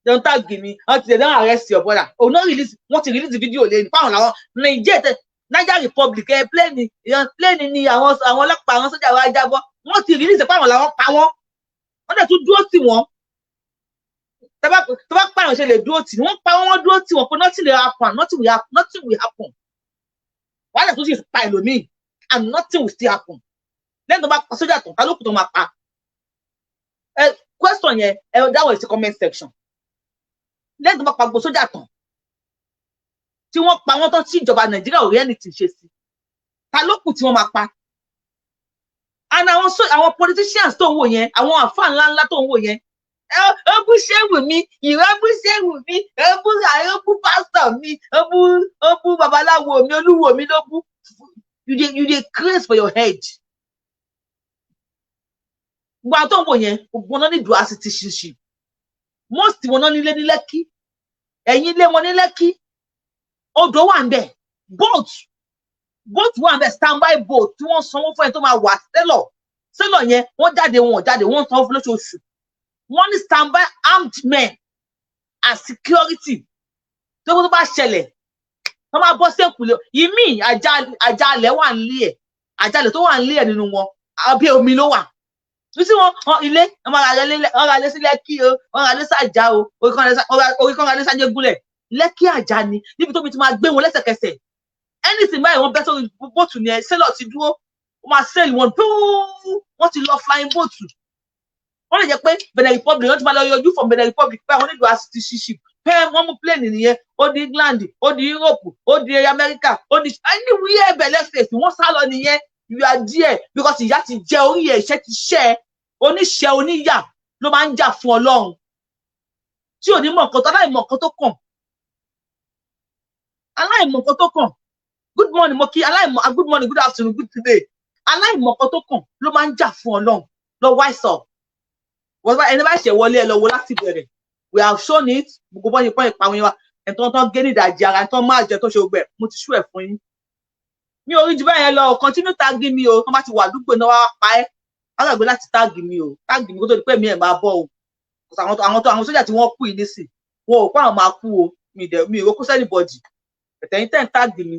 Dem tag mi, wọ́n ti don arrest your brother. Oh, no, release. Wọ́n ti release video lẹ́nu fáwọn làwọn Niger tẹ Niger Republic ẹ plane ìyẹn, plane ni àwọn ọlọ́pàá, àwọn sójà wa jábọ́. Wọ́n ti release fáwọn làwọn pa wọ́n, wọ́n dẹ̀ tún dúró tì wọ́n. Tó bá pààyàn, ṣe lè dúró tì wọ́n? Pa wọ́n, wọ́n dúró tì wọ́n pé nothing will happen, nothing will happen, nothing will happen. Wọ́n á dẹ̀ tún sì pa ẹlòmíì and nothing will still happen. Lẹ́yìn tó bá pa sójà tán, ta ló kù tó máa pa? Ẹ question yẹn, ẹ dáwọ̀ sí comment section. Lẹ́yìn tó bá pa gbogbo sójà tán, tí wọ́n pa wọ́n tán, tí ìjọba Nàìjíríà ò rí anything ṣe sí, ta ló kù tí wọ́n máa pa? And àwọn politicians tó ń wò yẹn, àwọn àfáà ńláńlá tó ń wò yẹn, ó bú ṣéwù mi, ìwọ bú ṣéwù mi, ó bú pásítọ̀ mi, ó bú babaláwo mi, olúwo mi ló bú. You dey craze for your head. Gbogbo àwọn tó ń wò yẹn, gbogbo wọn ní dual citizenship. Most wọn náà nílé ní Lẹ́kí, ẹ̀yìn ilé wọn ní Lẹ́kí, odò wà ń bẹ̀, boat wà ń bẹ̀, standby boat tí wọ́n sanwó fún ẹni tó máa wà, sailor. Sailor yẹn, wọ́n jáde, wọn ò jáde, wọ́n sanwó fún lóṣooṣù. Wọ́n ní standby armed men as security. Tó bá ṣẹlẹ̀, wọ́n máa bọ́ sí èkúlé ìmí. Àjàalẹ̀ wà nílé ẹ̀, àjàalẹ̀ tó wà nílé ẹ̀ nínú wọn, abẹ́ omi ló wà. Ní wọn ilé wọn máa ra ilé, wọn ra ilé sí Lẹ́kí o, wọn ra ilé sàjà o, orí kan ra ilé sàjẹgúnlẹ̀ Lẹ́kí, àjà ni níbi tóbi ti máa gbé wọn lẹ́sẹ̀kẹsẹ̀. Anything báyìí, wọ́n bẹ́ sórí boat ni ẹ, sailor ti dúró, wọ́n máa sail wọn dúú, wọ́n ti lọ flying boat. Wọ́n lè jẹ́ pé Benin Republic wọ́n ti máa lọ yọjú. From Benin Republic pé àwọn onídùú citizenship pé wọ́n mú plane nìyẹn, ó di England, ó di Europe, ó di America, ó di anywhere. Bẹ̀lẹ̀ state wọ́n sá lọ nìyẹn. You are there because ìyà ti jẹ orí ẹ̀, ìṣẹ́ ti ṣẹ́ ẹ. Oníṣẹ́ oníyà ló máa ń jà fún Ọlọ́run tí ò ní mọ̀ nǹkan tó, aláìmọ̀ nǹkan tó kàn, aláìmọ̀ nǹkan tó kàn. Good morning, mo kí aláìmọ̀. Good morning, good afternoon, good day. Aláìmọ̀ nǹkan tó kàn ló máa ń jà fún Ọlọ́run. Lọ wise up. Wọ́n bá ẹni bá ṣẹ̀ wọlé, ẹ lọ wo láti bẹ̀rẹ̀. We have shown it. Gbogbo bọ́n yìí pọ́n ìpàwọn yẹn wa, ẹni tó ń tán gé ní ìdajì ara, ẹni tó máa jẹ, tó ṣe gbẹ, mo ti ṣú ẹ̀ fún yín. Mi ò rí ju bẹ́ẹ̀ yẹn lọ. Continue tagging mi o. Wọ́n bá ti wà àdúgbò náà, wá pa ẹ́, wọ́n gbàgbé láti tag mi o. Tag mi kó tó di pé mi ẹ̀ máa bọ̀ o. Àwọn sójà tí wọ́n kú yìí nísìn, wọn ò kó àwọn máa kú o. Mi dẹ̀ mi ò kó sí anybody. Ẹ̀tẹ̀yìn tẹ̀ ń tag mi,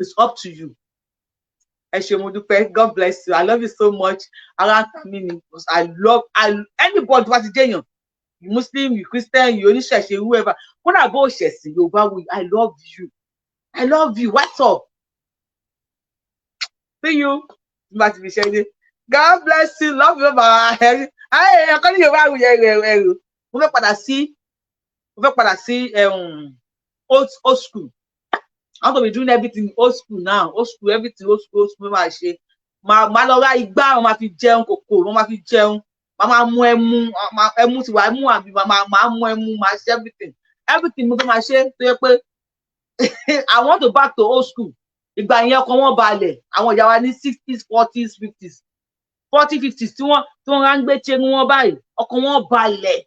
it's up to you. Ẹ ṣé, mo dúpẹ́. God bless you. I love you so much. Ara ń ta mí ni because I love anybody tó bá ti jẹ́yàn, you Muslim, you Christian, you oníṣẹ̀ṣe, whoever, kódà bó ṣẹ̀sìn Yorùbá wù, I love you, I love you. What's up? See you tí bá ti fi ṣe dé. God bless you. Love you. Bye. Ẹ ọkọ ní Yorùbá wù yẹn ẹrù. Mo fẹ́ padà sí old school. I want to be doing everything old school now. Old school, everything old school, old school. Máa ṣe, máa lọ ra igbá, wọn máa fi jẹun, kòkò wọn máa fi jẹun, máa máa mú ẹmu, ẹmu ti wà, ẹmu àbí máa mú ẹmu, máa ṣe everything, everything. Mo fẹ́ máa ṣe tó yẹ pé I want to back to old school. Ìgbà yẹn, ọkàn wọn balẹ̀. Àwọn ìyá wa ní 60s, 40s, 50s, 40, 50s, tí wọ́n rá ń gbé ṣe wọn báyìí, ọkàn wọn balẹ̀.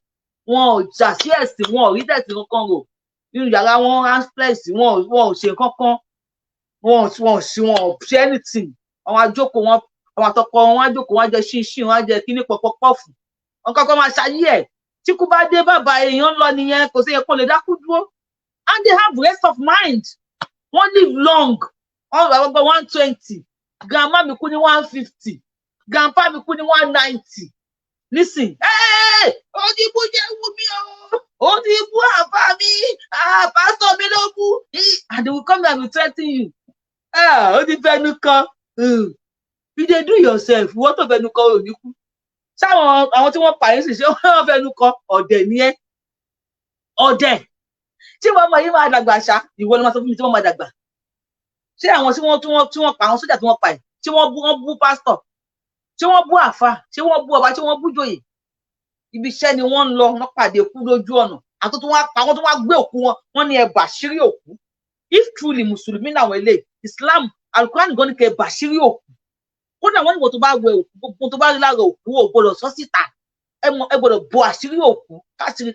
Wọn ò jà sí ẹ̀sìn, wọn ò rí tẹ̀sìn kankan rò nínú yàrá wọn, rán stress wọn, wọn ò ṣe kankan, wọn ò ṣe anything. Àwọn àjókòó wọn, àwọn àtọkọ wọn àjókòó, wọn á jẹ ṣínṣìn, wọn á jẹ kíní pọpọpọfù, wọn kọ́kọ́ máa ṣayé ẹ̀. Tí kú bá dé, bàbá èèyàn lọ nìyẹn, kò sí ẹ̀kọ́ lè dákú dúró. And they have rest of mind, wọ́n live long. Wọ́n gbà gbọ́ 120. Grandma mi kú ní 150, grandpa mi kú ní 190. Nísìn, ó ti bú jẹ́ wú mi o, ó ti bú àbá mi, pásítọ̀ mi ló bú, and they will come and be threatening you. Ó ti fẹnu kan. You dey do yourself. Ìwọ tó fẹnu kan ò ní kú. Sáwọn àwọn tí wọ́n pa yín sì ṣe wọ́n fẹnu kan? Ọ̀dẹ̀ ni ẹ́, ọ̀dẹ̀ tí wọ́n mọ yín máa dàgbà ṣá. Ìwọ ni wọ́n sọ fún mi tí wọ́n máa dàgbà. Ṣé àwọn tí wọ́n pa, àwọn sójà tí wọ́n pa yìí, tí wọ́n bú pásítọ̀, tí wọ́n bú àfà, tí wọ́n bú ọba, tí wọ́n bú joyè? Ibi iṣẹ́ ni wọ́n ń lọ, wọ́n pàdé kú lójú ọ̀nà. Àti tó wá pa wọ́n, tó wá gbé òkú wọn, wọ́n ní ẹ bàṣírí òkú. If truly Mùsùlùmí làwọn eléyìí, Islam, Alukuran gan ni kẹ́ bàṣírí òkú. Kódà wọ́n ní wọ́n tó bá wẹ òkú, gbogbo tó bá rí lára òkú ò gbọ́dọ̀ sọ síta. Ẹ mọ, ẹ gbọ́dọ̀ bo àṣírí òkú káṣírí.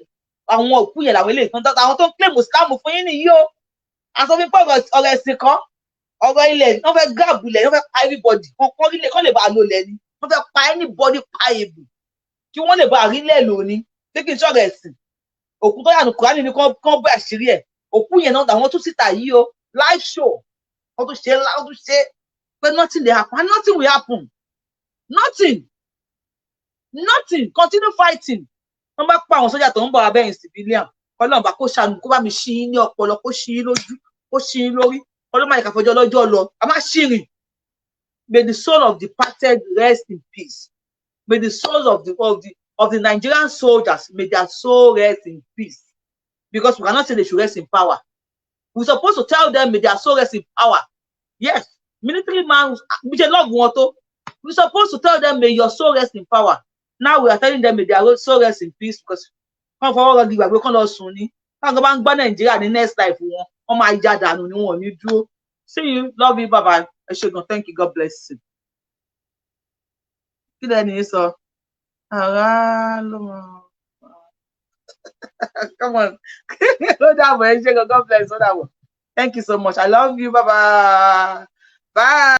Àwọn òkú yẹn làwọn eléyìí kan, àwọn tó ń claim Islam fún yín nìyí o. Àsọ fún pé ọ̀rọ̀ ẹ̀sìn kan, ọ̀rọ̀ ilẹ̀, wọ́n fẹ́ grab ilẹ̀, wọ́n fẹ́ pa everybody. Wọ́n kọ́ ilẹ̀ kọ́ lè bá a lò lẹ̀ ni. Wọ́n fẹ́ pa anybody pa èbù kí wọ́n lè bá a rí lẹ̀ lò ní pé kí n sọ̀rọ̀ ẹ̀sìn. Òkú tó yànnù Kùránì ni kán bọ́ àṣírí ẹ̀. Òkú yẹn náà àwọn tún síta yìí o, live show. Wọ́n tún ṣe, wọ́n tún ṣe pé nothing dey happen and nothing will happen. Nothing, nothing. Continue fighting. Wọ́n bá pa àwọn sójà tó ń bọ̀ abẹ́yìn civilian. Kọ́lọ́n bá kó ṣàánú, kó bá mi ṣí yín ní ọpọlọ, kó ṣí yín lójú, kó ṣí yín lórí. Kọ́lọ́n má yẹ ká fọjọ́ lọ́jọ́ lọ, a má ṣìrìn. May the soul of the departed rest in peace. May the souls of the Nigerian soldiers, may their soul rest in peace, because we cannot say they should rest in power. We supposed to tell them, may their soul rest in power. Yes, military man, we should love wọn tó. We supposed to tell them, may your soul rest in power. Now we are telling them, may their soul rest in peace, because kàn fọwọ́ rọgí gbàgbé, kàn lọ sùn ní. Táwọn kan bá ń gbọ́ Nàìjíríà ní next life wọn, wọ́n máa já dànù ni, wọn ò ní dúró. See you, love you, bye bye. Ẹ ṣé gan, thank you, God bless you. Kí lẹ́ni sọ ara ló máa? Come on, ó dàbọ̀. Ẹ ṣé gan, God bless. Ó dàbọ̀. Thank you so much. I love you. Bye bye bye.